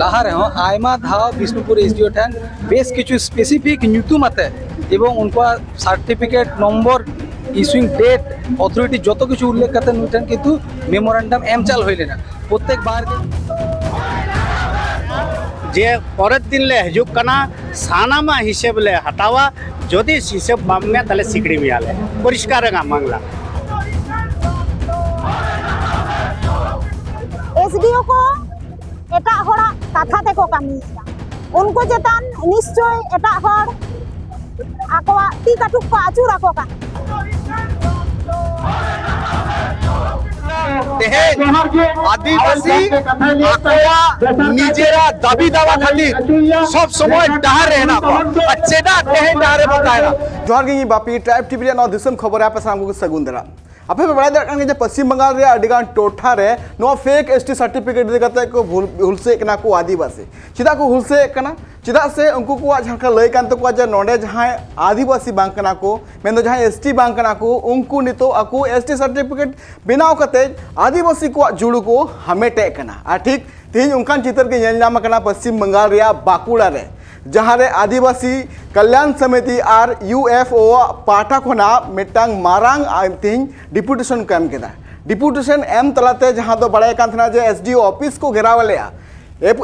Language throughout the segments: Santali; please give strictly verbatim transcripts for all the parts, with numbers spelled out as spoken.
ᱞᱟᱦᱟ ᱨᱮᱦᱚᱸ ᱟᱭᱢᱟ ᱫᱷᱟᱣ ᱵᱤᱥᱱᱩᱯᱩᱨ ᱮᱥᱰᱤᱳ ᱴᱷᱮᱱ ᱵᱮᱥ ᱠᱤᱪᱷᱩ ᱥᱯᱮᱥᱤᱯᱷᱤᱠ ᱧᱩᱛᱩᱢ ᱟᱛᱮ ᱮᱵᱚᱝ ᱩᱱᱠᱩᱣᱟᱜ ᱥᱟᱨᱴᱤᱯᱷᱤᱠᱮᱴ ᱱᱚᱢᱵᱚᱨ, ᱤᱥᱩᱭᱤᱝ ᱰᱮᱴ, ᱚᱛᱷᱚᱨᱤᱴᱤ ᱡᱚᱛᱚ ᱠᱤᱪᱷᱩ ᱩᱞᱞᱮᱠᱷ ᱠᱟᱛᱮ ᱱᱩᱭ ᱴᱷᱮᱱ ᱠᱤᱱᱛᱩ ᱢᱮᱢᱳᱨᱮᱱᱰᱟᱢ ᱮᱢ ᱪᱟᱞ ᱦᱩᱭ ᱞᱮᱱᱟ᱾ ᱯᱨᱚᱛᱮᱠ ᱵᱟᱨ ᱜᱮ ᱡᱮ ᱯᱚᱨᱮᱨ ᱫᱤᱱ ᱞᱮ ᱦᱤᱡᱩᱜ ᱠᱟᱱᱟ, ᱥᱟᱱᱟᱢᱟᱜ ᱦᱤᱥᱟᱹᱵ ᱞᱮ ᱦᱟᱛᱟᱣᱟ᱾ ᱡᱩᱫᱤ ᱦᱤᱥᱟᱹᱵ ᱵᱟᱢ ᱮᱢᱟ, ᱛᱟᱦᱞᱮ ᱥᱤᱠᱲᱤ ᱢᱮᱭᱟᱞᱮ᱾ ᱯᱚᱨᱤᱥᱠᱟᱨ ᱜᱮ ᱢᱟᱢᱞᱟ᱾ ᱮᱥᱰᱤᱳ ᱠᱚ ᱮᱴᱟᱜ ᱦᱚᱲᱟᱜ ᱠᱟᱛᱷᱟ ᱛᱮᱠᱚ ᱠᱟᱹᱢᱤᱭᱮᱫᱟ᱾ ᱩᱱᱠᱩ ᱪᱮᱛᱟᱱ ᱱᱤᱥᱪᱚᱭ ᱮᱴᱟᱜ ᱦᱚᱲ ᱟᱠᱚᱣᱟᱜ ᱛᱤ ᱠᱟᱹᱴᱩᱵ ᱠᱚ ᱟᱹᱪᱩᱨ ᱟᱠᱚ ᱠᱟᱱᱟ᱾ ᱛᱮᱦᱮᱧ ᱟᱹᱫᱤᱵᱟᱹᱥᱤ ᱟᱠᱚᱣᱟᱜ ᱱᱤᱡᱮᱨᱟᱜ ᱫᱟᱹᱵᱤ ᱫᱟᱣᱟ ᱠᱷᱟᱹᱛᱤᱨ ᱥᱚᱵ ᱥᱚᱢᱚᱭ ᱰᱟᱦᱟᱨ ᱨᱮ ᱦᱮᱱᱟᱜ ᱠᱚᱣᱟ᱾ ᱟᱨ ᱪᱮᱫᱟᱜ ᱛᱮᱦᱮᱧ ᱰᱟᱦᱟᱨ ᱨᱮᱵᱚᱱ ᱛᱟᱦᱮᱱᱟ? ᱡᱚᱦᱟᱨ ᱜᱮ, ᱤᱧ ᱵᱟᱯᱤ, ᱴᱨᱟᱭᱤᱵᱽ ᱴᱤᱵᱷᱤ ᱨᱮᱭᱟᱜ ᱱᱚᱣᱟ ᱫᱤᱥᱚᱢ ᱠᱷᱚᱵᱚᱨ ᱨᱮ ᱟᱯᱮ ᱥᱟᱱᱟᱢ ᱠᱚᱜᱮ ᱥᱟᱹᱜᱩᱱ ᱫᱟᱨᱟᱢ᱾ ᱟᱯᱮ ᱯᱮ ᱵᱟᱲᱟᱭ ᱫᱟᱲᱮᱭᱟᱜ ᱠᱟᱱ ᱜᱮᱭᱟ ᱡᱮ ᱯᱚᱥᱪᱤᱢ ᱵᱟᱝᱜᱟᱞ ᱨᱮᱭᱟᱜ ᱟᱹᱰᱤ ᱜᱟᱱ ᱴᱚᱴᱷᱟ ᱨᱮ ᱱᱚᱣᱟ ᱯᱷᱮᱠ ᱮᱥᱴᱤ ᱥᱟᱨᱴᱤᱯᱷᱤᱠᱮᱴ ᱤᱫᱤ ᱠᱟᱛᱮ ᱠᱚ ᱦᱩᱞ- ᱦᱩᱞᱥᱟᱹᱭᱮᱫ ᱠᱟᱱᱟ ᱠᱚ ᱟᱹᱫᱤᱵᱟᱹᱥᱤ᱾ ᱪᱮᱫᱟᱜ ᱠᱚ ᱦᱩᱞᱥᱟᱹᱭᱮᱫ ᱠᱟᱱᱟ? ᱪᱮᱫᱟᱜ ᱥᱮ ᱩᱱᱠᱩ ᱠᱚᱣᱟᱜ ᱡᱟᱦᱟᱸ ᱞᱮᱠᱟ ᱞᱟᱹᱭ ᱠᱟᱱ ᱛᱟᱠᱚᱣᱟ ᱡᱮ ᱱᱚᱰᱮ ᱡᱟᱦᱟᱸᱭ ᱟᱹᱫᱤᱵᱟᱹᱥᱤ ᱵᱟᱝ ᱠᱟᱱᱟ ᱠᱚ, ᱢᱮᱱᱫᱚ ᱡᱟᱦᱟᱸᱭ ᱮᱥᱴᱤ ᱵᱟᱝ ᱠᱟᱱᱟ ᱠᱚ, ᱩᱱᱠᱩ ᱱᱤᱛᱚᱜ ᱟᱠᱚ ᱮᱥᱴᱤ ᱥᱟᱨᱴᱤᱯᱷᱤᱠᱮᱴ ᱵᱮᱱᱟᱣ ᱠᱟᱛᱮ ᱟᱹᱫᱤᱵᱟᱹᱥᱤ ᱠᱚᱣᱟᱜ ᱡᱩᱲᱩ ᱠᱚ ᱦᱟᱢᱮᱴᱮᱫ ᱠᱟᱱᱟ᱾ ᱟᱨ ᱴᱷᱤᱠ ᱛᱮᱦᱮᱧ ᱚᱱᱠᱟᱱ ᱪᱤᱛᱟᱹᱨ ᱜᱮ ᱧᱮᱞ ᱧᱟᱢ ᱟᱠᱟᱱᱟ ᱯᱚᱥᱪᱤᱢ ᱵᱟᱝᱜᱟᱞ ᱨᱮᱭᱟᱜ ᱵᱟᱸᱠᱩᱲᱟ ᱨᱮ, ᱡᱟᱦᱟᱸ ᱨᱮ ᱟᱹᱫᱤᱵᱟᱹᱥᱤ ᱠᱟᱞᱭᱟᱱ ᱥᱚᱢᱤᱛᱤ ᱟᱨ ᱤᱭᱩ ᱮᱯᱷ ᱳ ᱟᱜ ᱯᱟᱦᱴᱟ ᱠᱷᱚᱱᱟᱜ ᱢᱤᱫᱴᱟᱝ ᱢᱟᱨᱟᱝ ᱟᱭ- ᱛᱮᱦᱮᱧ ᱰᱮᱯᱩᱴᱮᱥᱚᱱ ᱠᱚ ᱮᱢ ᱠᱮᱫᱟ᱾ ᱰᱮᱯᱩᱴᱮᱥᱚᱱ ᱮᱢ ᱛᱟᱞᱟᱛᱮ ᱡᱟᱦᱟᱸ ᱫᱚ ᱵᱟᱲᱟᱭ ᱠᱟᱱ ᱛᱟᱦᱮᱱᱟ ᱡᱮ ᱮᱥ ᱰᱤ ᱳ ᱚᱯᱷᱤᱥ ᱠᱚ ᱜᱷᱮᱨᱟᱣ ᱞᱮᱫᱼᱟ᱾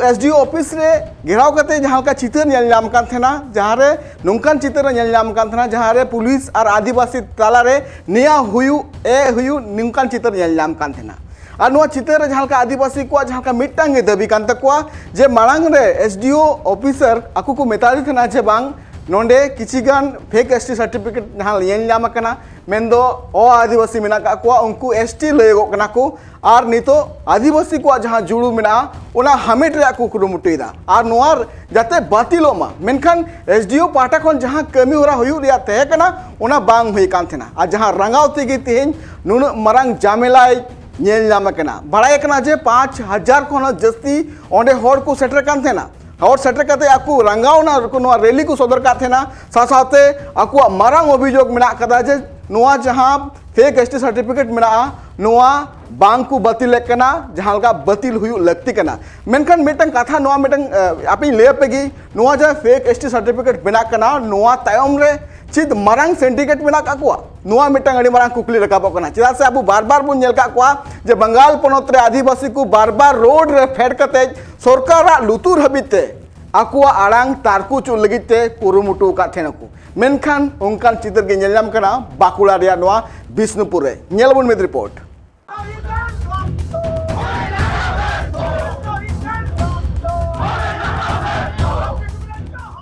ᱮᱥ ᱰᱤ ᱳ ᱚᱯᱷᱤᱥ ᱨᱮ ᱜᱷᱮᱨᱟᱣ ᱠᱟᱛᱮ ᱡᱟᱦᱟᱸ ᱞᱮᱠᱟ ᱪᱤᱛᱟᱹᱨ ᱧᱮᱞ ᱧᱟᱢ ᱠᱟᱱ ᱛᱟᱦᱮᱱᱟ, ᱡᱟᱦᱟᱸ ᱨᱮ ᱱᱚᱝᱠᱟᱱ ᱪᱤᱛᱟᱹᱨ ᱧᱮᱞ ᱧᱟᱢ ᱠᱟᱱ ᱛᱟᱦᱮᱱᱟ, ᱡᱟᱦᱟᱸ ᱨᱮ ᱯᱩᱞᱤᱥ ᱟᱨ ᱟᱹᱫᱤᱵᱟᱹᱥᱤ ᱛᱟᱞᱟᱨᱮ ᱱᱮᱭᱟ ᱦᱩᱭᱩᱜ ᱮ ᱦᱩᱭᱩᱜ ᱱᱚᱝᱠᱟᱱ ᱪᱤᱛᱟᱹᱨ ᱧᱮᱞ ᱧᱟᱢ ᱠᱟᱱ ᱛᱟᱦᱮᱱᱟ᱾ ᱟᱨ ᱱᱚᱣᱟ ᱪᱤᱛᱟᱹᱨ ᱨᱮ ᱡᱟᱦᱟᱸ ᱞᱮᱠᱟ ᱟᱹᱫᱤᱵᱟᱹᱥᱤ ᱠᱚᱣᱟᱜ ᱡᱟᱦᱟᱸ ᱞᱮᱠᱟ ᱢᱤᱫᱴᱟᱝ ᱜᱮ ᱫᱟᱹᱵᱤ ᱠᱟᱱ ᱛᱟᱠᱚᱣᱟ ᱡᱮ ᱢᱟᱲᱟᱝ ᱨᱮ ᱮᱥ ᱰᱤ ᱳ ᱚᱯᱷᱤᱥᱟᱨ ᱟᱠᱚ ᱠᱚ ᱢᱮᱛᱟᱫᱮ ᱛᱟᱦᱮᱱᱟ ᱡᱮ ᱵᱟᱝ, ᱱᱚᱰᱮ ᱠᱤᱪᱷᱤ ᱜᱟᱱ ᱯᱷᱮᱠ ᱮᱥ ᱴᱤ ᱥᱟᱨᱴᱤᱯᱷᱤᱠᱮᱴ ᱡᱟᱦᱟᱸ ᱧᱮᱞ ᱧᱟᱢ ᱟᱠᱟᱱᱟ, ᱢᱮᱱᱫᱚ ᱚ ᱟᱹᱫᱤᱵᱟᱹᱥᱤ ᱢᱮᱱᱟᱜ ᱟᱠᱟᱫ ᱠᱚᱣᱟ, ᱩᱱᱠᱩ ᱮᱥ ᱴᱤ ᱞᱟᱹᱭᱚᱜᱚᱜ ᱠᱟᱱᱟ ᱠᱚ᱾ ᱟᱨ ᱱᱤᱛᱚᱜ ᱟᱹᱫᱤᱵᱟᱹᱥᱤ ᱠᱚᱣᱟᱜ ᱡᱟᱦᱟᱸ ᱡᱩᱲᱩ ᱢᱮᱱᱟᱜᱼᱟ, ᱚᱱᱟ ᱦᱟᱢᱮᱴ ᱨᱮᱭᱟᱜ ᱠᱚ ᱠᱩᱨᱩᱢᱩᱴᱩᱭᱮᱫᱟ᱾ ᱟᱨ ᱱᱚᱣᱟ ᱡᱟᱛᱮ ᱵᱟᱹᱛᱤᱞᱚᱜ ᱢᱟ, ᱢᱮᱱᱠᱷᱟᱱ ᱮᱥ ᱰᱤ ᱳ ᱯᱟᱦᱴᱟ ᱠᱷᱚᱱ ᱡᱟᱦᱟᱸ ᱠᱟᱹᱢᱤ ᱦᱚᱨᱟ ᱦᱩᱭᱩᱜ ᱨᱮᱭᱟᱜ ᱛᱟᱦᱮᱸ ᱠᱟᱱᱟ, ᱚᱱᱟ ᱵᱟᱝ ᱦᱩᱭ ᱠᱟᱱ ᱛᱟᱦᱮᱱᱟ᱾ ᱟᱨ ᱡᱟᱦᱟᱸ ᱨᱟᱸᱜᱟᱣ ᱛᱮᱜᱮ ᱛᱮᱦᱮᱧ ᱱᱩᱱᱟᱹᱜ ᱢᱟᱨᱟᱝ ᱡᱟᱢᱮᱞᱟᱭ ᱧᱮᱞ ᱧᱟᱢ ᱟᱠᱟᱱᱟ᱾ ᱵᱟᱲᱟᱭ ᱠᱟᱱᱟ ᱡᱮ ᱯᱟᱸᱪ ᱦᱟᱡᱟᱨ ᱠᱷᱚᱱ ᱦᱚᱸ ᱡᱟᱹᱥᱛᱤ ᱚᱸᱰᱮ ᱦᱚᱲ ᱠᱚ ᱥᱮᱴᱮᱨ ᱠᱟᱱ ᱛᱟᱦᱮᱱᱟ᱾ ᱦᱚᱲ ᱥᱮᱴᱮᱨ ᱠᱟᱛᱮ ᱟᱠᱚ ᱨᱟᱸᱜᱟᱣᱱᱟ ᱠᱚ ᱱᱚᱣᱟ ᱨᱮᱞᱤ ᱠᱚ ᱥᱚᱫᱚᱨ ᱠᱟᱫ ᱛᱟᱦᱮᱱᱟ, ᱥᱟᱶ ᱥᱟᱶᱛᱮ ᱟᱠᱚᱣᱟᱜ ᱢᱟᱨᱟᱝ ᱚᱵᱷᱤᱡᱳᱜᱽ ᱢᱮᱱᱟᱜ ᱠᱟᱫᱟ ᱡᱮ ᱱᱚᱣᱟ ᱡᱟᱦᱟᱸ ᱯᱷᱮᱠ ᱮᱥ ᱴᱤ ᱥᱟᱨᱴᱤᱯᱷᱤᱠᱮᱴ ᱢᱮᱱᱟᱜᱼᱟ, ᱱᱚᱣᱟ ᱵᱟᱝ ᱠᱚ ᱵᱟᱹᱛᱤᱞᱮᱫ ᱠᱟᱱᱟ, ᱡᱟᱦᱟᱸ ᱞᱮᱠᱟ ᱵᱟᱹᱛᱤᱞ ᱦᱩᱭᱩᱜ ᱞᱟᱹᱠᱛᱤ ᱠᱟᱱᱟ᱾ ᱢᱮᱱᱠᱷᱟᱱ ᱢᱤᱫᱴᱟᱝ ᱠᱟᱛᱷᱟ ᱱᱚᱣᱟ ᱢᱤᱫᱴᱟᱝ, ᱮ, ᱟᱯᱮᱧ ᱞᱟᱹᱭ ᱟᱯᱮ ᱜᱮ, ᱱᱚᱣᱟ ᱡᱟᱦᱟᱸ ᱯᱷᱮᱠ ᱮᱥ ᱴᱤ ᱥᱟᱨᱴᱤᱯᱷᱤᱠᱮᱴ ᱵᱮᱱᱟᱜ ᱠᱟᱱᱟ, ᱱᱚᱣᱟ ᱛᱟᱭᱚᱢ ᱨᱮ ᱪᱮᱫ ᱢᱟᱨᱟᱝ ᱥᱤᱱᱰᱤᱠᱮᱴ ᱢᱮᱱᱟᱜ ᱠᱟᱜ ᱠᱚᱣᱟ? ᱱᱚᱣᱟ ᱢᱤᱫᱴᱟᱝ ᱟᱹᱰᱤ ᱢᱟᱨᱟᱝ ᱠᱩᱠᱞᱤ ᱨᱟᱠᱟᱵᱚᱜ ᱠᱟᱱᱟ᱾ ᱪᱮᱫᱟᱜ ᱥᱮ ᱟᱵᱚ ᱵᱟᱨ ᱵᱟᱨ ᱵᱚᱱ ᱧᱮᱞ ᱠᱟᱜ ᱠᱚᱣᱟ ᱡᱮ ᱵᱟᱝᱜᱟᱞ ᱯᱚᱱᱚᱛ ᱨᱮ ᱟᱹᱫᱤᱵᱟᱹᱥᱤ ᱠᱚ ᱵᱟᱨ ᱵᱟᱨ ᱨᱳᱰ ᱨᱮ ᱯᱷᱮᱰ ᱠᱟᱛᱮ ᱥᱚᱨᱠᱟᱨᱟᱜ ᱞᱩᱛᱩᱨ ᱦᱟᱹᱵᱤᱡ ᱛᱮ ᱟᱠᱚᱣᱟᱜ ᱟᱲᱟᱝ ᱛᱟᱨᱠᱩ ᱦᱚᱪᱚ ᱞᱟᱹᱜᱤᱫ ᱛᱮ ᱠᱩᱨᱩᱢᱩᱴᱩ ᱟᱠᱟᱫ ᱛᱟᱦᱮᱱᱟᱠᱚ᱾ ᱢᱮᱱᱠᱷᱟᱱ ᱚᱱᱠᱟᱱ ᱪᱤᱛᱟᱹᱨ ᱜᱮ ᱧᱮᱞ ᱧᱟᱢ ᱠᱟᱱᱟ ᱵᱟᱸᱠᱩᱲᱟ ᱨᱮᱭᱟᱜ ᱱᱚᱣᱟ ᱵᱤᱥᱱᱩᱯᱩᱨ ᱨᱮ᱾ ᱧᱮᱞ ᱟᱵᱚᱱ ᱢᱤᱫ ᱨᱤᱯᱳᱨᱴ᱾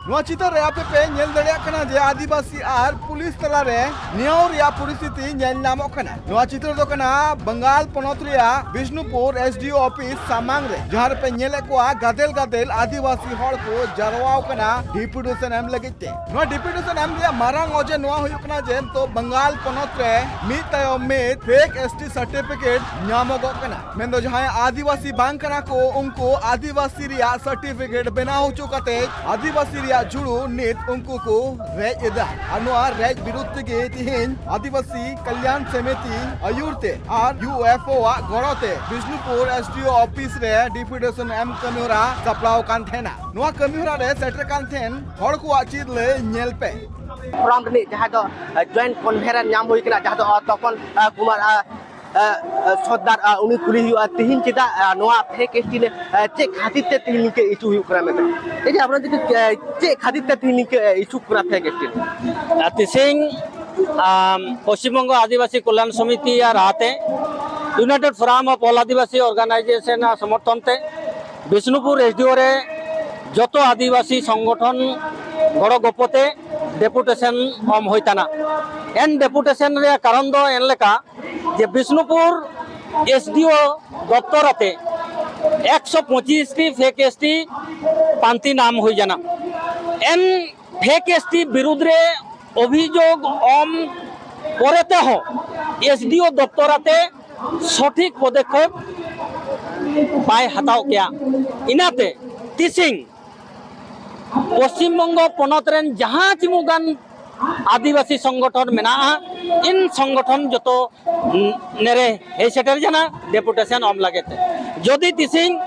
ᱱᱚᱣᱟ ᱪᱤᱛᱟᱹᱨ ᱨᱮ ᱟᱯᱮ ᱯᱮ ᱧᱮᱞ ᱫᱟᱲᱮᱭᱟᱜ ᱠᱟᱱᱟ ᱡᱮ ᱟᱹᱫᱤᱵᱟᱹᱥᱤ ᱟᱨ ᱯᱩᱞᱤᱥ ᱛᱟᱞᱟᱨᱮ ᱱᱮᱭᱟᱣ ᱨᱮᱭᱟᱜ ᱯᱚᱨᱤᱥᱛᱷᱤᱛᱤ ᱧᱮᱞ ᱧᱟᱢᱚᱜ ᱠᱟᱱᱟ᱾ ᱱᱚᱣᱟ ᱪᱤᱛᱟᱹᱨ ᱫᱚ ᱠᱟᱱᱟ ᱵᱟᱝᱜᱟᱞ ᱯᱚᱱᱚᱛ ᱨᱮᱭᱟᱜ Bishnupur S D O office ᱥᱟᱢᱟᱝ ᱨᱮ, ᱡᱟᱦᱟᱸ ᱨᱮᱯᱮ ᱧᱮᱞᱮᱫ ᱠᱚᱣᱟ ᱜᱟᱫᱮᱞ ᱜᱟᱫᱮᱞ ᱟᱹᱫᱤᱵᱟᱹᱥᱤ ᱦᱚᱲ ᱠᱚ ᱡᱟᱨᱣᱟᱣ ᱠᱟᱱᱟ ᱰᱮᱯᱩᱴᱮᱥᱚᱱ ᱮᱢ ᱞᱟᱹᱜᱤᱫ ᱛᱮ᱾ ᱱᱚᱣᱟ ᱰᱮᱯᱩᱴᱮᱥᱚᱱ ᱮᱢ ᱨᱮᱭᱟᱜ ᱢᱟᱨᱟᱝ ᱚᱡᱮ ᱱᱚᱣᱟ ᱦᱩᱭᱩᱜ ᱠᱟᱱᱟ ᱡᱮ ᱱᱤᱛᱚᱜ ᱵᱟᱝᱜᱟᱞ ᱯᱚᱱᱚᱛ ᱨᱮ ᱢᱤᱫ ᱛᱟᱭᱚᱢ ᱢᱤᱫ ᱯᱷᱮᱠ ᱮᱥ ᱴᱤ ᱥᱟᱨᱴᱤᱯᱷᱤᱠᱮᱴ ᱧᱟᱢᱚᱜᱚᱜ ᱠᱟᱱᱟ᱾ ᱢᱮᱱᱫᱚ ᱡᱟᱦᱟᱸᱭ ᱟᱹᱫᱤᱵᱟᱹᱥᱤ ᱵᱟᱝ ᱠᱟᱱᱟ ᱠᱚ, ᱩᱱᱠᱩ ᱟᱹᱫᱤᱵᱟᱹᱥᱤ ᱨᱮᱭᱟᱜ ᱥᱟᱨᱴᱤᱯᱷᱤᱠᱮᱴ ᱵᱮᱱᱟᱣ ᱦᱚᱪᱚ ᱠᱟᱛᱮ ᱟᱹᱫᱤᱵᱟᱹᱥᱤ ᱨᱮᱭᱟᱜ ᱡᱩᱲᱩ ᱱᱤᱛ ᱩᱱᱠᱩ ᱠᱚ ᱨᱮᱡ ᱮᱫᱟ᱾ ᱟᱨ ᱱᱚᱣᱟ ᱨᱮᱡ ᱵᱤᱨᱩᱫᱷ ᱛᱮᱜᱮ ᱛᱮᱦᱮᱧ ᱟᱹᱫᱤᱵᱟᱹᱥᱤ ᱠᱟᱞᱭᱟᱱ ᱥᱚᱢᱤᱛᱤ ᱟᱹᱭᱩᱨ ᱛᱮ ᱟᱨ ᱭᱩ ᱮᱯᱷ ᱳ ᱟᱜ ᱜᱚᱲᱚ ᱛᱮ Bishnupur S D O office ᱨᱮ ᱰᱮᱯᱩᱴᱮᱥᱚᱱ ᱮᱢ ᱠᱟᱹᱢᱤᱦᱚᱨᱟ ᱥᱟᱯᱲᱟᱣ ᱠᱟᱱ ᱛᱟᱦᱮᱱᱟ᱾ ᱱᱚᱣᱟ ᱠᱟᱹᱢᱤᱦᱚᱨᱟ ᱨᱮ ᱥᱮᱴᱮᱨ ᱠᱟᱱ ᱛᱟᱦᱮᱱ ᱦᱚᱲ ᱠᱚᱣᱟᱜ ᱪᱮᱫ ᱞᱟᱹᱭ ᱧᱮᱞ ᱯᱮ᱾ ᱯᱷᱳᱨᱟᱢ ᱨᱤᱱᱤᱡ ᱡᱟᱦᱟᱸ ᱫᱚ, ᱟ, ᱡᱚᱭᱮᱱᱴ ᱠᱚᱱᱵᱷᱮᱱᱟᱨ ᱧᱟᱢ ᱦᱩᱭ ᱠᱟᱱᱟ, ᱡᱟᱦᱟᱸ ᱫᱚ, ᱟ, ᱛᱚᱯᱚᱱ, ᱟ, ᱠᱩᱢᱟᱨ, ᱟ, ᱟ, ᱟ, ᱥᱚᱨᱫᱟᱨ, ᱟ, ᱩᱱᱤ ᱠᱩᱞᱤ ᱦᱩᱭᱩᱜᱼᱟ, ᱛᱤᱦᱤᱧ ᱪᱮᱫᱟᱜ, ᱟ, ᱱᱚᱣᱟ ᱯᱷᱮᱠ ᱮᱥ ᱴᱤ ᱨᱮ, ᱟ, ᱪᱮᱫ ᱠᱷᱟᱹᱛᱤᱨ ᱛᱮ ᱛᱤᱦᱤᱧ ᱱᱤᱝᱠᱟᱹ ᱤᱥᱩ ᱦᱩᱭᱩᱜ ᱠᱟᱱᱟ ᱢᱮᱱᱛᱮ? ᱮᱭ ᱡᱮ ᱟᱵᱚᱨᱮᱱ ᱡᱩᱫᱤ, ᱟ, ᱪᱮᱫ ᱠᱷᱟᱹᱛᱤᱨ ᱛᱮ ᱛᱤᱦᱤᱧ ᱱᱤᱝᱠᱟᱹ, ᱟ, ᱤᱥᱩᱜ ᱠᱟᱱᱟ ᱯᱷᱮᱠ ᱮᱥ ᱴᱤ? ᱟᱨ ᱛᱤᱥᱤᱧ, ᱟᱢ, ᱯᱚᱥᱪᱤᱢ ᱵᱚᱝᱜᱚ ᱟᱹᱫᱤᱵᱟᱹᱥᱤ ᱠᱚᱞᱭᱟᱱ ᱥᱚᱢᱤᱛᱤ ᱟᱨ ᱟᱦᱟᱛᱮ, united forum of all Adivasi organisation ᱟᱜ ᱥᱚᱢᱚᱨᱛᱷᱚᱱ ᱛᱮ ᱵᱤᱥᱱᱩᱯᱩᱨ ᱮᱥ ᱰᱤ ᱳ ᱨᱮ ᱡᱚᱛᱚ ᱟᱹᱫᱤᱵᱟᱹᱥᱤ ᱥᱚᱝᱜᱚᱴᱷᱚᱱ ᱜᱚᱲᱚ ᱜᱚᱯᱚ ᱛᱮ ᱰᱮᱯᱩᱴᱮᱥᱚᱱ ᱮᱢ ᱦᱩᱭ ᱛᱟᱱᱟ᱾ ᱮᱱ ᱰᱮᱯᱩᱴᱮᱥᱚᱱ ᱨᱮᱭᱟᱜ ᱠᱟᱨᱚᱱ ᱫᱚ ᱮᱱ ᱞᱮᱠᱟ ᱡᱮ ᱵᱤᱥᱱᱩᱯᱩᱨ ᱮᱥ ᱰᱤ ᱳ ᱫᱚᱯᱛᱚᱨ ᱟᱛᱮ ᱮᱠᱥᱚ ᱯᱚᱸᱪᱤᱥ ᱴᱤ ᱯᱷᱮᱠ ᱮᱥ ᱴᱤ ᱯᱟᱱᱛᱤ ᱱᱟᱢ ᱦᱩᱭ ᱡᱟᱱᱟ᱾ ᱮᱱ ᱯᱷᱮᱠ ᱮᱥ ᱴᱤ ᱵᱤᱨᱩᱫᱽ ᱨᱮ ᱚᱵᱷᱤᱡᱳᱜᱽ ᱚᱢ ᱯᱚᱨᱮ ᱛᱮᱦᱚᱸ ᱮᱥ ᱰᱤ ᱳ ᱫᱚᱯᱛᱚᱨ ᱟᱛᱮ ᱥᱚᱴᱷᱤᱠ ᱯᱚᱫᱚᱠᱷᱮᱯ ᱵᱟᱭ ᱦᱟᱛᱟᱣ ᱠᱮᱭᱟ᱾ ᱤᱱᱟᱛᱮ ᱛᱤᱥᱤᱝ ᱯᱚᱥᱪᱤᱢ ᱵᱚᱝᱜᱚ ᱯᱚᱱᱚᱛ ᱨᱮᱱ ᱡᱟᱦᱟᱸ ᱪᱤᱢᱩ ᱜᱟᱱ ᱟᱹᱫᱤᱵᱟᱹᱥᱤ ᱥᱚᱝᱜᱚᱴᱷᱚᱱ ᱢᱮᱱᱟᱜᱼᱟ, ᱤᱱ ᱥᱚᱝᱜᱚᱴᱷᱚᱱ ᱡᱚᱛᱚ ᱱᱮᱨᱮ ᱦᱮᱡ ᱥᱮᱴᱮᱨ ᱡᱟᱱᱟ ᱰᱮᱯᱩᱴᱮᱥᱚᱱ ᱚᱢ ᱞᱟᱹᱜᱤᱫ ᱛᱮ᱾ ᱡᱩᱫᱤ ᱛᱤᱥᱤᱧ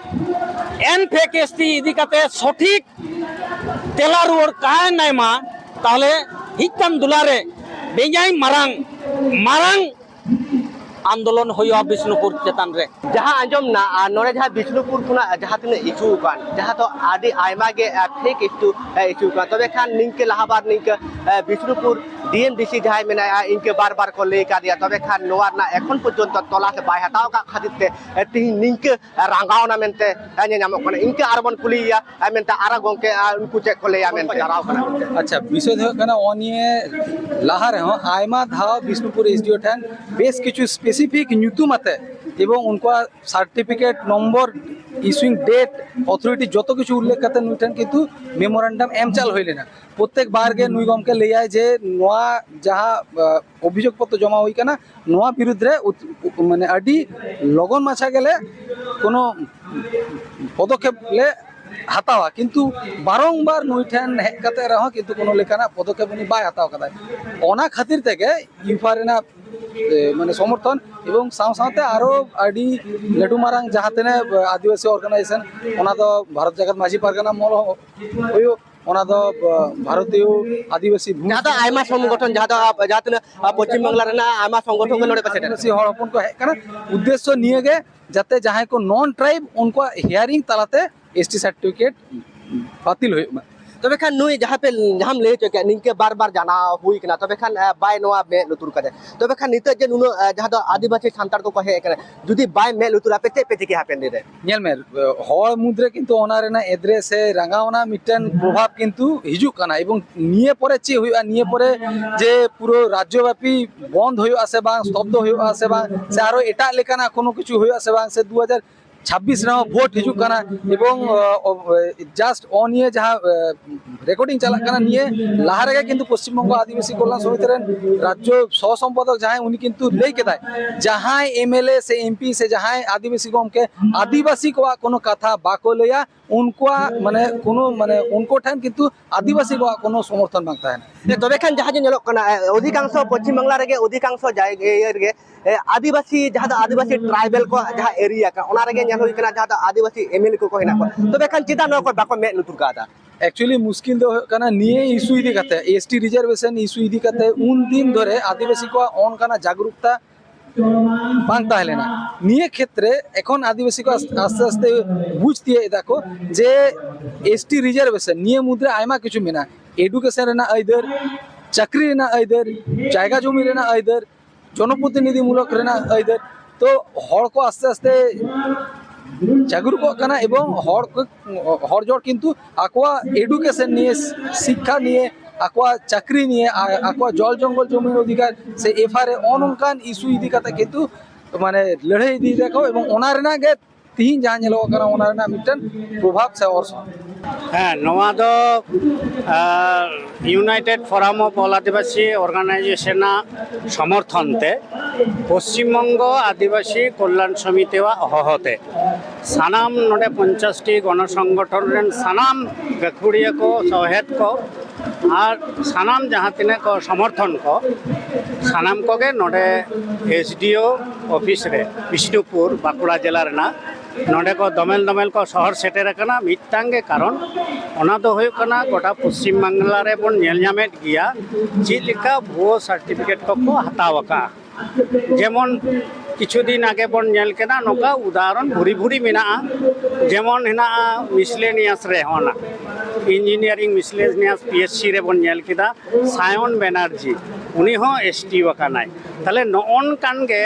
ᱮᱱ ᱯᱷᱮᱠ ᱮᱥ ᱴᱤ ᱤᱫᱤ ᱠᱟᱛᱮ ᱥᱚᱴᱷᱤᱠ ᱛᱮᱞᱟ ᱨᱩᱣᱟᱹᱲ ᱠᱟᱭ ᱱᱟᱭ ᱢᱟ, ᱛᱟᱦᱚᱞᱮ ᱦᱤᱡ ᱠᱟᱱ ᱫᱩᱞᱟ ᱨᱮ ᱵᱮᱧᱡᱟᱭ ᱢᱟᱨᱟᱝ ᱢᱟᱨᱟᱝ ᱟᱱᱫᱳᱞᱚᱱ ᱦᱩᱭᱩᱜᱼᱟ ᱵᱤᱥᱱᱩᱯᱩᱨ ᱪᱮᱛᱟᱱ ᱨᱮ᱾ ᱡᱟᱦᱟᱸ ᱟᱸᱡᱚᱢ ᱱᱟ, ᱟᱨ ᱱᱚᱰᱮ ᱡᱟᱦᱟᱸ ᱵᱤᱥᱱᱩᱯᱩᱨ ᱠᱷᱚᱱᱟᱜ ᱡᱟᱦᱟᱸ ᱛᱤᱱᱟᱹᱜ ᱤᱥᱩ ᱟᱠᱟᱱ, ᱡᱟᱦᱟᱸ ᱫᱚ ᱟᱹᱰᱤ ᱟᱭᱢᱟ ᱜᱮ ᱯᱷᱮᱠ ᱤᱥᱩ ᱤᱥᱩ ᱟᱠᱟᱱ, ᱛᱚᱵᱮ ᱠᱷᱟᱱ ᱱᱤᱝᱠᱟᱹ ᱞᱟᱦᱟ ᱵᱟᱨ ᱱᱤᱝᱠᱟᱹ ᱵᱤᱥᱱᱩᱯᱩᱨ ᱰᱤ ᱮᱢ ᱰᱤ ᱥᱤ ᱡᱟᱦᱟᱸᱭ ᱢᱮᱱᱟᱭᱟ, ᱤᱱᱠᱟᱹ ᱵᱟᱨ ᱵᱟᱨ ᱠᱚ ᱞᱟᱹᱭ ᱠᱟᱫᱮᱭᱟ, ᱛᱚᱵᱮ ᱠᱷᱟᱱ ᱱᱚᱣᱟ ᱨᱮᱱᱟᱜ ᱮᱠᱷᱚᱱ ᱯᱚᱨᱡᱚᱱᱛᱚ ᱛᱚᱞᱟᱥ ᱵᱟᱭ ᱦᱟᱛᱟᱣ ᱟᱠᱟᱫ ᱠᱷᱟᱹᱛᱤᱨ ᱛᱮ ᱛᱤᱦᱤᱧ ᱱᱤᱝᱠᱟᱹ ᱨᱟᱸᱜᱟᱣᱱᱟ ᱢᱮᱱᱛᱮ ᱧᱮᱞ ᱧᱟᱢᱚᱜ ᱠᱟᱱᱟ᱾ ᱤᱱᱠᱟᱹ ᱟᱨ ᱵᱚᱱ ᱠᱩᱞᱤᱭᱮᱭᱟ ᱢᱮᱱᱛᱮ, ᱟᱨ ᱜᱚᱝᱠᱮ, ᱟᱨ ᱩᱱᱠᱩ ᱪᱮᱫ ᱠᱚ ᱞᱟᱹᱭᱟ ᱢᱮᱱᱛᱮ ᱪᱟᱞᱟᱣ ᱠᱟᱱᱟ ᱢᱮᱱᱛᱮ᱾ ᱟᱪᱪᱷᱟ, ᱵᱤᱥᱚᱭ ᱫᱚ ᱦᱩᱭᱩᱜ ᱠᱟᱱᱟ, ᱱᱚᱜᱼᱚ ᱱᱤᱭᱟᱹ ᱞᱟᱦᱟ ᱨᱮᱦᱚᱸ ᱟᱭᱢᱟ ᱫᱷᱟᱣ ᱵᱤᱥᱱᱩᱯᱩᱨ ᱮᱥ ᱰᱤ ᱳ ᱴᱷᱮᱱ ᱵᱮᱥ ᱠᱤᱪᱷᱩ ᱥᱯᱮᱥᱤᱯᱷᱤᱠ ᱧᱩᱛᱩᱢ ᱟᱛᱮ ᱮᱵᱚᱝ ᱩᱱᱠᱩᱣᱟᱜ ᱥᱟᱨᱴᱤᱯᱷᱤᱠᱮᱴ ᱱᱚᱢᱵᱚᱨ, ᱤᱥᱩᱭᱤᱝ ᱰᱮᱴ, ᱚᱛᱷᱚᱨᱤᱴᱤ ᱡᱚᱛᱚ ᱠᱤᱪᱷᱩ ᱩᱞᱞᱮᱠᱷ ᱠᱟᱛᱮ ᱱᱩᱭ ᱴᱷᱮᱱ ᱠᱤᱱᱛᱩ ᱢᱮᱢᱳᱨᱟᱱᱰᱟᱢ ᱮᱢ ᱪᱟᱞ ᱦᱩᱭ ᱞᱮᱱᱟ᱾ ᱯᱨᱚᱛᱛᱮᱠ ᱵᱟᱨ ᱜᱮ ᱱᱩᱭ ᱜᱚᱢᱠᱮ ᱞᱟᱹᱭᱟᱭ ᱡᱮ ᱱᱚᱣᱟ ᱡᱟᱦᱟᱸ, ᱟᱸ, ᱚᱵᱷᱤᱡᱳᱜᱽ ᱯᱚᱛᱨᱚ ᱡᱚᱢᱟ ᱦᱩᱭ ᱠᱟᱱᱟ, ᱱᱚᱣᱟ ᱵᱤᱨᱩᱫᱽ ᱨᱮ ᱩᱛ-, ᱩ-, ᱢᱟᱱᱮ ᱟᱹᱰᱤ ᱞᱚᱜᱚᱱ ᱢᱟᱪᱷᱟ ᱜᱮᱞᱮ ᱠᱳᱱᱳ ᱯᱚᱫᱚᱠᱷᱮᱯ ᱞᱮ ᱦᱟᱛᱟᱣᱟ, ᱠᱤᱱᱛᱩ ᱵᱟᱨᱚᱝᱵᱟᱨ ᱱᱩᱭ ᱴᱷᱮᱱ ᱦᱮᱡ ᱠᱟᱛᱮ ᱨᱮᱦᱚᱸ ᱠᱤᱱᱛᱩ ᱠᱳᱱᱳ ᱞᱮᱠᱟᱱᱟᱜ ᱯᱚᱫᱚᱠᱷᱮᱯ ᱩᱱᱤ ᱵᱟᱭ ᱦᱟᱛᱟᱣ ᱠᱟᱫᱟᱭ᱾ ᱚᱱᱟ ᱠᱷᱟᱹᱛᱤᱨ ᱛᱮᱜᱮ ᱭᱩᱯᱷᱟ ᱨᱮᱱᱟᱜ, ᱮ, ᱢᱟᱱᱮ ᱥᱚᱢᱚᱨᱛᱷᱚᱱ ᱮᱵᱚᱝ ᱥᱟᱶ ᱥᱟᱶᱛᱮ ᱟᱨᱚ ᱟᱹᱰᱤ ᱞᱟᱹᱴᱩ ᱢᱟᱨᱟᱝ ᱡᱟᱦᱟᱸ ᱛᱤᱱᱟᱹᱜ ᱟᱹᱫᱤᱵᱟᱹᱥᱤ ᱚᱨᱜᱟᱱᱟᱭᱡᱮᱥᱚᱱ, ᱚᱱᱟ ᱫᱚ ᱵᱷᱟᱨᱚᱛ ᱡᱟᱠᱟᱛ ᱢᱟᱹᱡᱷᱤ ᱯᱟᱨᱜᱟᱱᱟ ᱢᱚᱦᱚᱞ ᱦᱩᱭᱩᱜ, ᱚᱱᱟ ᱫᱚ, ᱟ, ᱵᱷᱟᱨᱚᱛᱤᱭᱚ ᱟᱹᱫᱤᱵᱟᱹᱥᱤ ᱵᱷᱩᱢᱤ ᱡᱟᱦᱟᱸ ᱫᱚ ᱟᱭᱢᱟ ᱥᱚᱝᱜᱚᱴᱷᱚᱱ, ᱡᱟᱦᱟᱸ ᱫᱚ ᱟᱵ-, ᱡᱟᱦᱟᱸ ᱛᱤᱱᱟᱹᱜ, ᱟ, ᱯᱚᱪᱷᱤᱢ ᱵᱟᱝᱞᱟ ᱨᱮᱱᱟᱜ ᱟᱭᱢᱟ ᱥᱚᱝᱜᱚᱴᱷᱚᱱ ᱜᱮ ᱱᱚᱰᱮ ᱠᱚ ᱥᱮᱴᱮᱨ ᱟᱹᱫᱤᱵᱟᱹᱥᱤ ᱦᱚᱲ ᱦᱚᱯᱚᱱ ᱠᱚ ᱦᱮᱡ ᱠᱟᱱᱟ᱾ ᱩᱫᱽᱫᱮᱥᱥᱚ ᱱᱤᱭᱟᱹ ᱜᱮ, ᱡᱟᱛᱮ ᱡᱟᱦᱟᱸᱭ ᱠᱚ ᱱᱚᱱ ᱴᱨᱟᱭᱤᱵ, ᱩᱱᱠᱩᱣᱟᱜ ᱦᱤᱭᱟᱨᱤᱝ ᱛᱟᱞᱟᱛᱮ ᱮᱥ ᱴᱤ ᱥᱟᱨᱴᱤᱯᱷᱤᱠᱮᱴ ᱵᱟᱹᱛᱤᱞ ᱦᱩᱭᱩᱜ ᱢᱟ᱾ ᱛᱚᱵᱮ ᱠᱷᱟᱱ ᱱᱩᱭ ᱡᱟᱦᱟᱸ ᱯᱮ, ᱡᱟᱦᱟᱸᱢ ᱞᱟᱹᱭ ᱦᱚᱪᱚ ᱠᱮᱫ, ᱱᱤᱝᱠᱟᱹ ᱵᱟᱨ ᱵᱟᱨ ᱡᱟᱱᱟᱣ ᱦᱩᱭ ᱠᱟᱱᱟ, ᱛᱚᱵᱮ ᱠᱷᱟᱱ, ᱟ, ᱵᱟᱭ ᱱᱚᱣᱟ ᱢᱮᱫ ᱞᱩᱛᱩᱨ ᱠᱟᱫᱟ᱾ ᱛᱚᱵᱮ ᱠᱷᱟᱱ ᱱᱤᱛᱚᱜ ᱡᱮ ᱱᱩᱱᱟᱹᱜ, ᱟ, ᱡᱟᱦᱟᱸ ᱫᱚ ᱟᱹᱫᱤᱵᱟᱹᱥᱤ ᱥᱟᱱᱛᱟᱲ ᱠᱚᱠᱚ ᱦᱮᱡ ᱟᱠᱟᱱᱟ, ᱡᱩᱫᱤ ᱵᱟᱭ ᱢᱮᱫ ᱞᱩᱛᱩᱨᱟ, ᱟᱯᱮ ᱪᱮᱫ ᱯᱮ ᱪᱤᱠᱟᱹᱭᱟ ᱦᱟᱯᱮᱱ ᱫᱤᱱ ᱨᱮ? ᱧᱮᱞ ᱢᱮ, ᱦᱚᱲ ᱢᱩᱫᱽᱨᱮ ᱠᱤᱱᱛᱩ ᱚᱱᱟ ᱨᱮᱱᱟᱜ ᱮᱫᱽᱨᱮ ᱥᱮ ᱨᱟᱸᱜᱟᱣᱱᱟ ᱢᱤᱫᱴᱮᱱ ᱯᱨᱚᱵᱷᱟᱵᱽ ᱠᱤᱱᱛᱩ ᱦᱤᱡᱩᱜ ᱠᱟᱱᱟ, ᱮᱵᱚᱝ ᱱᱤᱭᱟᱹ ᱯᱚᱨᱮ ᱪᱮᱫ ᱦᱩᱭᱩᱜᱼᱟ, ᱱᱤᱭᱟᱹ ᱯᱚᱨᱮ ᱡᱮ ᱯᱩᱨᱟᱹ ᱨᱟᱡᱽᱡᱚᱵᱟᱯᱤ ᱵᱚᱱᱫ ᱦᱩᱭᱩᱜᱼᱟ ᱥᱮ ᱵᱟᱝ, ᱥᱛᱚᱵᱫᱚ ᱦᱩᱭᱩᱜᱼᱟ ᱥᱮ ᱵᱟᱝ, ᱥᱮ ᱟᱨᱚ ᱮᱴᱟᱜ ᱞᱮᱠᱟᱱᱟᱜ ᱠᱳᱱᱳ ᱠᱤᱪᱷᱩ ᱦᱩᱭᱩᱜᱼᱟ ᱥᱮ ᱵᱟᱝ, ᱥᱮ ᱫᱩ ᱦᱟᱡᱟᱨ ᱪᱷᱟᱵᱵᱤᱥ ᱨᱮᱦᱚᱸ ᱵᱷᱳᱴ ᱦᱤᱡᱩᱜ ᱠᱟᱱᱟ, ᱮᱵᱚᱝ, ᱚ, ᱚ, just ᱚ ᱱᱤᱭᱟᱹ ᱡᱟᱦᱟᱸ, ᱮ, ᱨᱮᱠᱚᱨᱰᱤᱝ ᱪᱟᱞᱟᱜ ᱠᱟᱱᱟ, ᱱᱤᱭᱟᱹ ᱞᱟᱦᱟ ᱨᱮᱜᱮ ᱠᱤᱱᱛᱩ ᱯᱚᱥᱪᱤᱢ ᱵᱚᱝᱜᱚ ᱟᱹᱫᱤᱵᱟᱹᱥᱤ ᱠᱚᱞᱭᱟᱱ ᱥᱚᱢᱤᱛᱤ ᱨᱮᱱ ᱨᱟᱡᱽᱡᱚ ᱥᱚᱦᱚ ᱥᱚᱢᱯᱟᱫᱚᱠ ᱡᱟᱦᱟᱸᱭ, ᱩᱱᱤ ᱠᱤᱱᱛᱩ ᱞᱟᱹᱭ ᱠᱮᱫᱟᱭ, ᱡᱟᱦᱟᱸᱭ ᱮᱢ ᱮᱞ ᱮ ᱥᱮ ᱮᱢ ᱯᱤ ᱥᱮ ᱡᱟᱦᱟᱸᱭ ᱟᱹᱫᱤᱵᱟᱹᱥᱤ ᱜᱚᱢᱠᱮ ᱟᱹᱫᱤᱵᱟᱹᱥᱤ ᱠᱚᱣᱟᱜ ᱠᱳᱱᱳ ᱠᱟᱛᱷᱟ ᱵᱟᱠᱚ ᱞᱟᱹᱭᱟ, ᱩᱱᱠᱩᱣᱟᱜ ᱢᱟᱱᱮ ᱠᱳᱱᱳ ᱢᱟᱱᱮ ᱩᱱᱠᱩ ᱴᱷᱮᱱ ᱠᱤᱱᱛᱩ ᱟᱹᱫᱤᱵᱟᱹᱥᱤ ᱠᱚᱣᱟᱜ ᱠᱳᱱᱳ ᱥᱚᱢᱚᱨᱛᱷᱚᱱ ᱵᱟᱝ ᱛᱟᱦᱮᱱᱟ᱾ ᱛᱚᱵᱮ ᱠᱷᱟᱱ ᱡᱟᱦᱟᱸ ᱡᱮ ᱧᱮᱞᱚᱜ ᱠᱟᱱᱟ, ᱚᱫᱷᱤᱠᱟᱝᱥᱚ ᱯᱚᱪᱷᱤᱢ ᱵᱟᱝᱞᱟ ᱨᱮᱜᱮ, ᱚᱫᱷᱤᱠᱟᱝᱥᱚ ᱡᱟᱭᱜᱟ ᱨᱮᱜᱮ ᱟᱹᱫᱤᱵᱟᱹᱥᱤ, ᱡᱟᱦᱟᱸ ᱫᱚ ᱟᱹᱫᱤᱵᱟᱹᱥᱤ ᱴᱨᱟᱭᱵᱮᱞ ᱠᱚ ᱡᱟᱦᱟᱸ ᱮᱨᱤᱭᱟ ᱠᱟᱱᱟ, ᱚᱱᱟ ᱨᱮᱜᱮ ᱧᱮᱞ ᱦᱩᱭ ᱠᱟᱱᱟ ᱡᱟᱦᱟᱸ ᱫᱚ ᱟᱹᱫᱤᱵᱟᱹᱥᱤ ᱮᱢᱮᱞᱮ ᱠᱚᱠᱚ ᱦᱮᱱᱟᱜ ᱠᱚᱣᱟ᱾ ᱛᱚᱵᱮ ᱠᱷᱟᱱ ᱪᱮᱫᱟᱜ ᱱᱚᱣᱟ ᱠᱚ ᱵᱟᱠᱚ ᱢᱮᱫ ᱞᱩᱛᱩᱨ ᱠᱟᱣᱫᱟ? ᱮᱠᱪᱩᱭᱮᱞᱤ ᱢᱩᱥᱠᱤᱞ ᱫᱚ ᱦᱩᱭᱩᱜ ᱠᱟᱱᱟ ᱱᱤᱭᱟᱹ ᱤᱥᱩ ᱤᱫᱤ ᱠᱟᱛᱮ, ᱮᱥ ᱴᱤ ᱨᱤᱡᱟᱨᱵᱷᱮᱥᱚᱱ ᱤᱥᱩ ᱤᱫᱤ ᱠᱟᱛᱮ ᱩᱱ ᱫᱤᱱ ᱫᱷᱚᱨᱮ ᱟᱹᱫᱤᱵᱟᱹᱥᱤ ᱠᱚᱣᱟᱜ ᱚᱱᱠᱟᱱᱟᱜ ᱡᱟᱜᱽᱨᱩᱠᱛᱟ ᱵᱟᱝ ᱛᱟᱦᱮᱸ ᱞᱮᱱᱟ᱾ ᱱᱤᱭᱟᱹ ᱠᱷᱮᱛᱨᱮ ᱮᱠᱷᱚᱱ ᱟᱹᱫᱤᱵᱟᱹᱥᱤ ᱠᱚ ᱟᱥᱛᱮ ᱟᱥᱛᱮ ᱵᱩᱡᱽ ᱛᱤᱭᱳᱜ ᱮᱫᱟ ᱠᱚ ᱡᱮ ᱮᱥ ᱴᱤ ᱨᱤᱡᱟᱨᱵᱷᱮᱥᱚᱱ ᱱᱤᱭᱟᱹ ᱢᱩᱫᱽᱨᱮ ᱟᱭᱢᱟ ᱠᱤᱪᱷᱩ ᱢᱮᱱᱟᱜᱼᱟ, ᱮᱰᱩᱠᱮᱥᱚᱱ ᱨᱮᱱᱟᱜ ᱟᱹᱭᱫᱟᱹᱨ, ᱪᱟᱹᱠᱨᱤ ᱨᱮᱱᱟᱜ ᱟᱹᱭᱫᱟᱹᱨ, ᱡᱟᱭᱜᱟ ᱡᱚᱢᱤ ᱨᱮᱱᱟᱜ ᱟᱹᱭᱫᱟᱹᱨ, ᱡᱚᱱᱚᱯᱨᱚᱛᱤᱱᱤᱫᱷᱤ ᱢᱩᱞᱚᱠ ᱨᱮᱱᱟᱜ ᱟᱹᱭᱫᱟᱹᱨ᱾ ᱛᱚ ᱦᱚᱲ ᱠᱚ ᱟᱥᱛᱮ ᱟᱥᱛᱮ ᱡᱟᱜᱽᱨᱩᱠᱚᱜ ᱠᱟᱱᱟ ᱮᱵᱚᱝ ᱦᱚᱲ ᱠᱚ, ᱦᱚᱲ ᱡᱚᱲ ᱠᱤᱱᱛᱩ ᱟᱠᱚᱣᱟᱜ ᱮᱰᱩᱠᱮᱥᱚᱱ ᱱᱤᱭᱮ, ᱥᱤᱠᱠᱷᱟ ᱱᱤᱭᱮ, ᱟᱠᱚᱣᱟᱜ ᱪᱟᱹᱠᱨᱤ ᱱᱤᱭᱮ, ᱟ-, ᱟᱠᱚᱣᱟᱜ ᱡᱚᱞ ᱡᱚᱝᱜᱚᱞ ᱡᱚᱢᱤᱱ ᱚᱫᱷᱤᱠᱟᱨ ᱥᱮ ᱮᱯᱷ ᱟᱨ ᱮ, ᱱᱚᱜᱼᱚ ᱱᱚᱝᱠᱟᱱ ᱤᱥᱩ ᱤᱫᱤ ᱠᱟᱛᱮ ᱠᱤᱱᱛᱩ ᱢᱟᱱᱮ ᱞᱟᱹᱲᱦᱟᱹᱭ ᱤᱫᱤᱭᱮᱫᱟ ᱠᱚ ᱮᱵᱚᱝ ᱚᱱᱟ ᱨᱮᱱᱟᱜ ᱜᱮ ᱛᱤᱦᱤᱧ ᱡᱟᱦᱟᱸ ᱧᱮᱞᱚᱜ ᱠᱟᱱᱟ ᱚᱱᱟ ᱨᱮᱱᱟᱜ ᱢᱤᱫᱴᱮᱱ ᱯᱨᱚᱵᱷᱟᱵᱽ ᱥᱮ ᱚᱨᱥᱚᱝ᱾ ᱦᱮᱸ, ᱱᱚᱣᱟ ᱫᱚ ᱤᱭᱩᱱᱟᱭᱴᱮᱰ ᱯᱷᱳᱨᱟᱢ ᱚᱯᱷ ᱚᱞ ᱟᱹᱫᱤᱵᱟᱹᱥᱤ ᱚᱨᱜᱟᱱᱟᱭᱡᱮᱥᱚᱱᱟᱜ ᱥᱚᱢᱚᱨᱛᱷᱚᱱ ᱛᱮ ᱯᱚᱥᱪᱤᱢᱵᱚᱝᱜᱚ ᱟᱹᱫᱤᱵᱟᱹᱥᱤ ᱠᱚᱞᱞᱟᱱ ᱥᱚᱢᱤᱛᱤᱣᱟᱜ ᱦᱚᱦᱚᱛᱮ ᱥᱟᱱᱟᱢ ᱱᱚᱰᱮ ᱯᱚᱧᱪᱟᱥ ᱴᱤ ᱜᱚᱱᱚ ᱥᱚᱝᱜᱚᱴᱷᱚᱱ ᱨᱮᱱ ᱥᱟᱱᱟᱢ ᱜᱟᱹᱠᱷᱩᱲᱤᱭᱟᱹ ᱠᱚ, ᱥᱚᱦᱮᱫ ᱠᱚ ᱟᱨ ᱥᱟᱱᱟᱢ ᱡᱟᱦᱟᱸ ᱛᱤᱱᱟᱹᱜ ᱠᱚ ᱥᱚᱢᱚᱨᱛᱷᱚᱱ ᱠᱚ, ᱥᱟᱱᱟᱢ ᱠᱚᱜᱮ ᱱᱚᱰᱮ ᱮᱥ ᱰᱤ ᱳ ᱚᱯᱷᱤᱥ ᱨᱮ ᱵᱤᱥᱱᱩᱯᱩᱨ, ᱵᱟᱸᱠᱩᱲᱟ ᱡᱮᱞᱟ ᱨᱮᱱᱟᱜ, ᱱᱚᱰᱮ ᱠᱚ ᱫᱚᱢᱮᱞ ᱫᱚᱢᱮᱞ ᱠᱚ ᱥᱚᱦᱚᱨ ᱥᱮᱴᱮᱨ ᱟᱠᱟᱱᱟ᱾ ᱢᱤᱫᱴᱟᱝ ᱜᱮ ᱠᱟᱨᱚᱱ, ᱚᱱᱟ ᱫᱚ ᱦᱩᱭᱩᱜ ᱠᱟᱱᱟ ᱜᱚᱴᱟ ᱯᱚᱥᱪᱤᱢ ᱵᱟᱝᱞᱟ ᱨᱮᱵᱚᱱ ᱧᱮᱞ ᱧᱟᱢᱮᱫ ᱜᱮᱭᱟ ᱪᱮᱫ ᱞᱮᱠᱟ ᱵᱷᱩᱣᱟᱹ ᱥᱟᱨᱴᱤᱯᱷᱤᱠᱮᱴ ᱠᱚᱠᱚ ᱦᱟᱛᱟᱣ ᱟᱠᱟᱫᱼᱟ᱾ ᱡᱮᱢᱚᱱ ᱠᱤᱪᱷᱩ ᱫᱤᱱ ᱟᱜᱮ ᱵᱚᱱ ᱧᱮᱞ ᱠᱮᱫᱟ, ᱱᱚᱝᱠᱟ ᱩᱫᱟᱦᱚᱨᱚᱱ ᱵᱷᱩᱨᱤ ᱵᱷᱩᱨᱤ ᱢᱮᱱᱟᱜᱼᱟ᱾ ᱡᱮᱢᱚᱱ ᱦᱮᱱᱟᱜᱼᱟ ᱢᱤᱥᱞᱮᱱᱤᱭᱟᱥ ᱨᱮ, ᱦᱚᱸ ᱚᱱᱟ ᱤᱧᱡᱤᱱᱤᱭᱟᱨᱤᱝ ᱢᱤᱥᱞᱮᱱᱤᱭᱟᱥ ᱯᱤ ᱮᱥ ᱥᱤ ᱨᱮᱵᱚᱱ ᱧᱮᱞ ᱠᱮᱫᱟ, ᱥᱟᱭᱚᱱ ᱵᱮᱱᱟᱨᱡᱤ, ᱩᱱᱤ ᱦᱚᱸ ᱮᱥ ᱴᱤ ᱟᱠᱟᱱᱟᱭ᱾ ᱛᱟᱦᱞᱮ ᱱᱚᱜᱼᱚ ᱱᱚᱝᱠᱟᱱ ᱜᱮ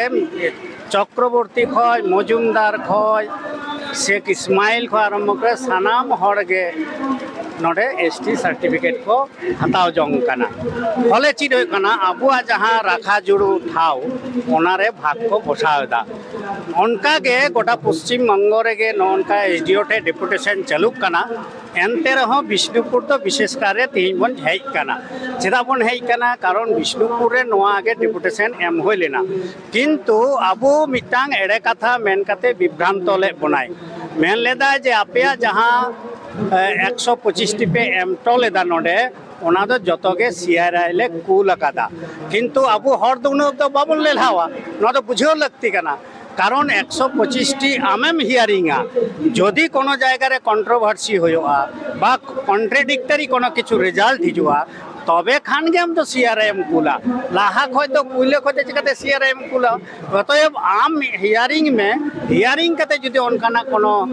ᱪᱚᱠᱨᱚᱵᱚᱨᱛᱤ ᱠᱷᱚᱡ, ᱢᱚᱡᱩᱢᱫᱟᱨ ᱠᱷᱚᱡ, ᱥᱮᱠᱷ ᱤᱥᱢᱟᱭᱤᱞ ᱠᱷᱚᱡ ᱟᱨᱟᱢᱵᱷᱚ ᱠᱟᱛᱮ ᱥᱟᱱᱟᱢ ᱦᱚᱲ ᱜᱮ ᱱᱚᱰᱮ ᱮᱥ ᱴᱤ ᱥᱟᱨᱴᱤᱯᱷᱤᱠᱮᱴ ᱠᱚ ᱦᱟᱛᱟᱣ ᱡᱚᱝ ᱠᱟᱱᱟ᱾ ᱯᱷᱚᱞᱮ ᱪᱮᱫ ᱦᱩᱭᱩᱜ ᱠᱟᱱᱟ, ᱟᱵᱚᱣᱟᱜ ᱡᱟᱦᱟᱸ ᱨᱟᱠᱷᱟ ᱡᱩᱲᱩ ᱴᱷᱟᱶ, ᱚᱱᱟᱨᱮ ᱵᱷᱟᱜᱽ ᱠᱚ ᱵᱚᱥᱟᱣ ᱮᱫᱟ᱾ ᱚᱱᱠᱟ ᱜᱮ ᱜᱚᱴᱟ ᱯᱚᱥᱪᱤᱢ ᱵᱚᱝᱜᱚ ᱨᱮᱜᱮ ᱱᱚᱜᱼᱚ ᱱᱚᱝᱠᱟ ᱮᱥ ᱰᱤ ᱳ ᱴᱷᱮᱱ ᱰᱮᱯᱩᱴᱮᱥᱚᱱ ᱪᱟᱹᱞᱩᱜ ᱠᱟᱱᱟ᱾ ᱮᱱᱛᱮ ᱨᱮᱦᱚᱸ ᱵᱤᱥᱱᱩᱯᱩᱨ ᱫᱚ ᱵᱤᱥᱮᱥ ᱠᱟᱨ ᱨᱮ ᱛᱮᱦᱮᱧ ᱵᱚᱱ ᱦᱮᱡ ᱠᱟᱱᱟ᱾ ᱪᱮᱫᱟᱜ ᱵᱚᱱ ᱦᱮᱡ ᱠᱟᱱᱟ? ᱠᱟᱨᱚᱱ ᱵᱤᱥᱱᱩᱯᱩᱨ ᱨᱮ ᱱᱚᱣᱟ ᱜᱮ ᱰᱮᱯᱩᱴᱮᱥᱚᱱ ᱮᱢ ᱦᱩᱭ ᱞᱮᱱᱟ, ᱠᱤᱱᱛᱩ ᱟᱵᱚ ᱢᱤᱫᱴᱟᱝ ᱮᱲᱮ ᱠᱟᱛᱷᱟ ᱢᱮᱱ ᱠᱟᱛᱮ ᱵᱤᱵᱷᱨᱟᱱᱛᱚ ᱞᱮᱫ ᱵᱚᱱᱟᱭ᱾ ᱢᱮᱱ ᱞᱮᱫᱟᱭ ᱡᱮ ᱟᱯᱮᱭᱟᱜ ᱡᱟᱦᱟᱸ ᱮᱠᱥᱚ ᱯᱚᱸᱪᱤᱥ ᱴᱤ ᱯᱮ ᱮᱢ ᱦᱚᱴᱚ ᱞᱮᱫᱟ ᱱᱚᱰᱮ, ᱚᱱᱟ ᱫᱚ ᱡᱚᱛᱚ ᱜᱮ ᱥᱤ ᱟᱨ ᱟᱭ ᱞᱮ ᱠᱩᱞ ᱟᱠᱟᱫᱟ᱾ ᱠᱤᱱᱛᱩ ᱟᱵᱚ ᱦᱚᱲ ᱫᱚ ᱩᱱᱟᱹᱜ ᱫᱚ ᱵᱟᱵᱚᱱ ᱞᱮᱞᱦᱟᱣᱟ, ᱱᱚᱣᱟ ᱫᱚ ᱵᱩᱡᱷᱟᱹᱣ ᱞᱟᱹᱠᱛᱤ ᱠᱟᱱᱟ᱾ ᱠᱟᱨᱚᱱ ᱮᱠᱥᱚ ᱯᱚᱸᱪᱤᱥ ᱴᱤ ᱟᱢᱮᱢ ᱦᱤᱭᱟᱨᱤᱝᱟ, ᱡᱩᱫᱤ ᱠᱳᱱᱳ ᱡᱟᱭᱜᱟ ᱨᱮ ᱠᱚᱱᱴᱨᱳᱵᱷᱟᱨᱥᱤ ᱦᱩᱭᱩᱜᱼᱟ ᱵᱟ ᱠᱚᱱᱴᱨᱮᱰᱤᱠᱴᱟᱨᱤ ᱠᱳᱱᱳ ᱠᱤᱪᱷᱩ ᱨᱮᱡᱟᱞᱴ ᱦᱤᱡᱩᱜᱼᱟ, ᱛᱚᱵᱮ ᱠᱷᱟᱱ ᱜᱮ ᱟᱢ ᱫᱚ ᱥᱤ ᱟᱨ ᱟᱭ ᱮᱢ ᱠᱩᱞᱟ᱾ ᱞᱟᱦᱟ ᱠᱷᱚᱡ ᱫᱚ, ᱯᱩᱭᱞᱟᱹ ᱠᱷᱚᱡ ᱫᱚ ᱪᱤᱠᱟᱹᱛᱮ ᱥᱤ ᱟᱨ ᱟᱭ ᱮᱢ ᱠᱩᱞᱟ? ᱚᱛᱚᱭᱮᱵ ᱟᱢ ᱦᱤᱭᱟᱨᱤᱝ ᱢᱮ, ᱦᱤᱭᱟᱨᱤᱝ ᱠᱟᱛᱮ ᱡᱩᱫᱤ ᱚᱱᱠᱟᱱᱟᱜ ᱠᱳᱱᱳ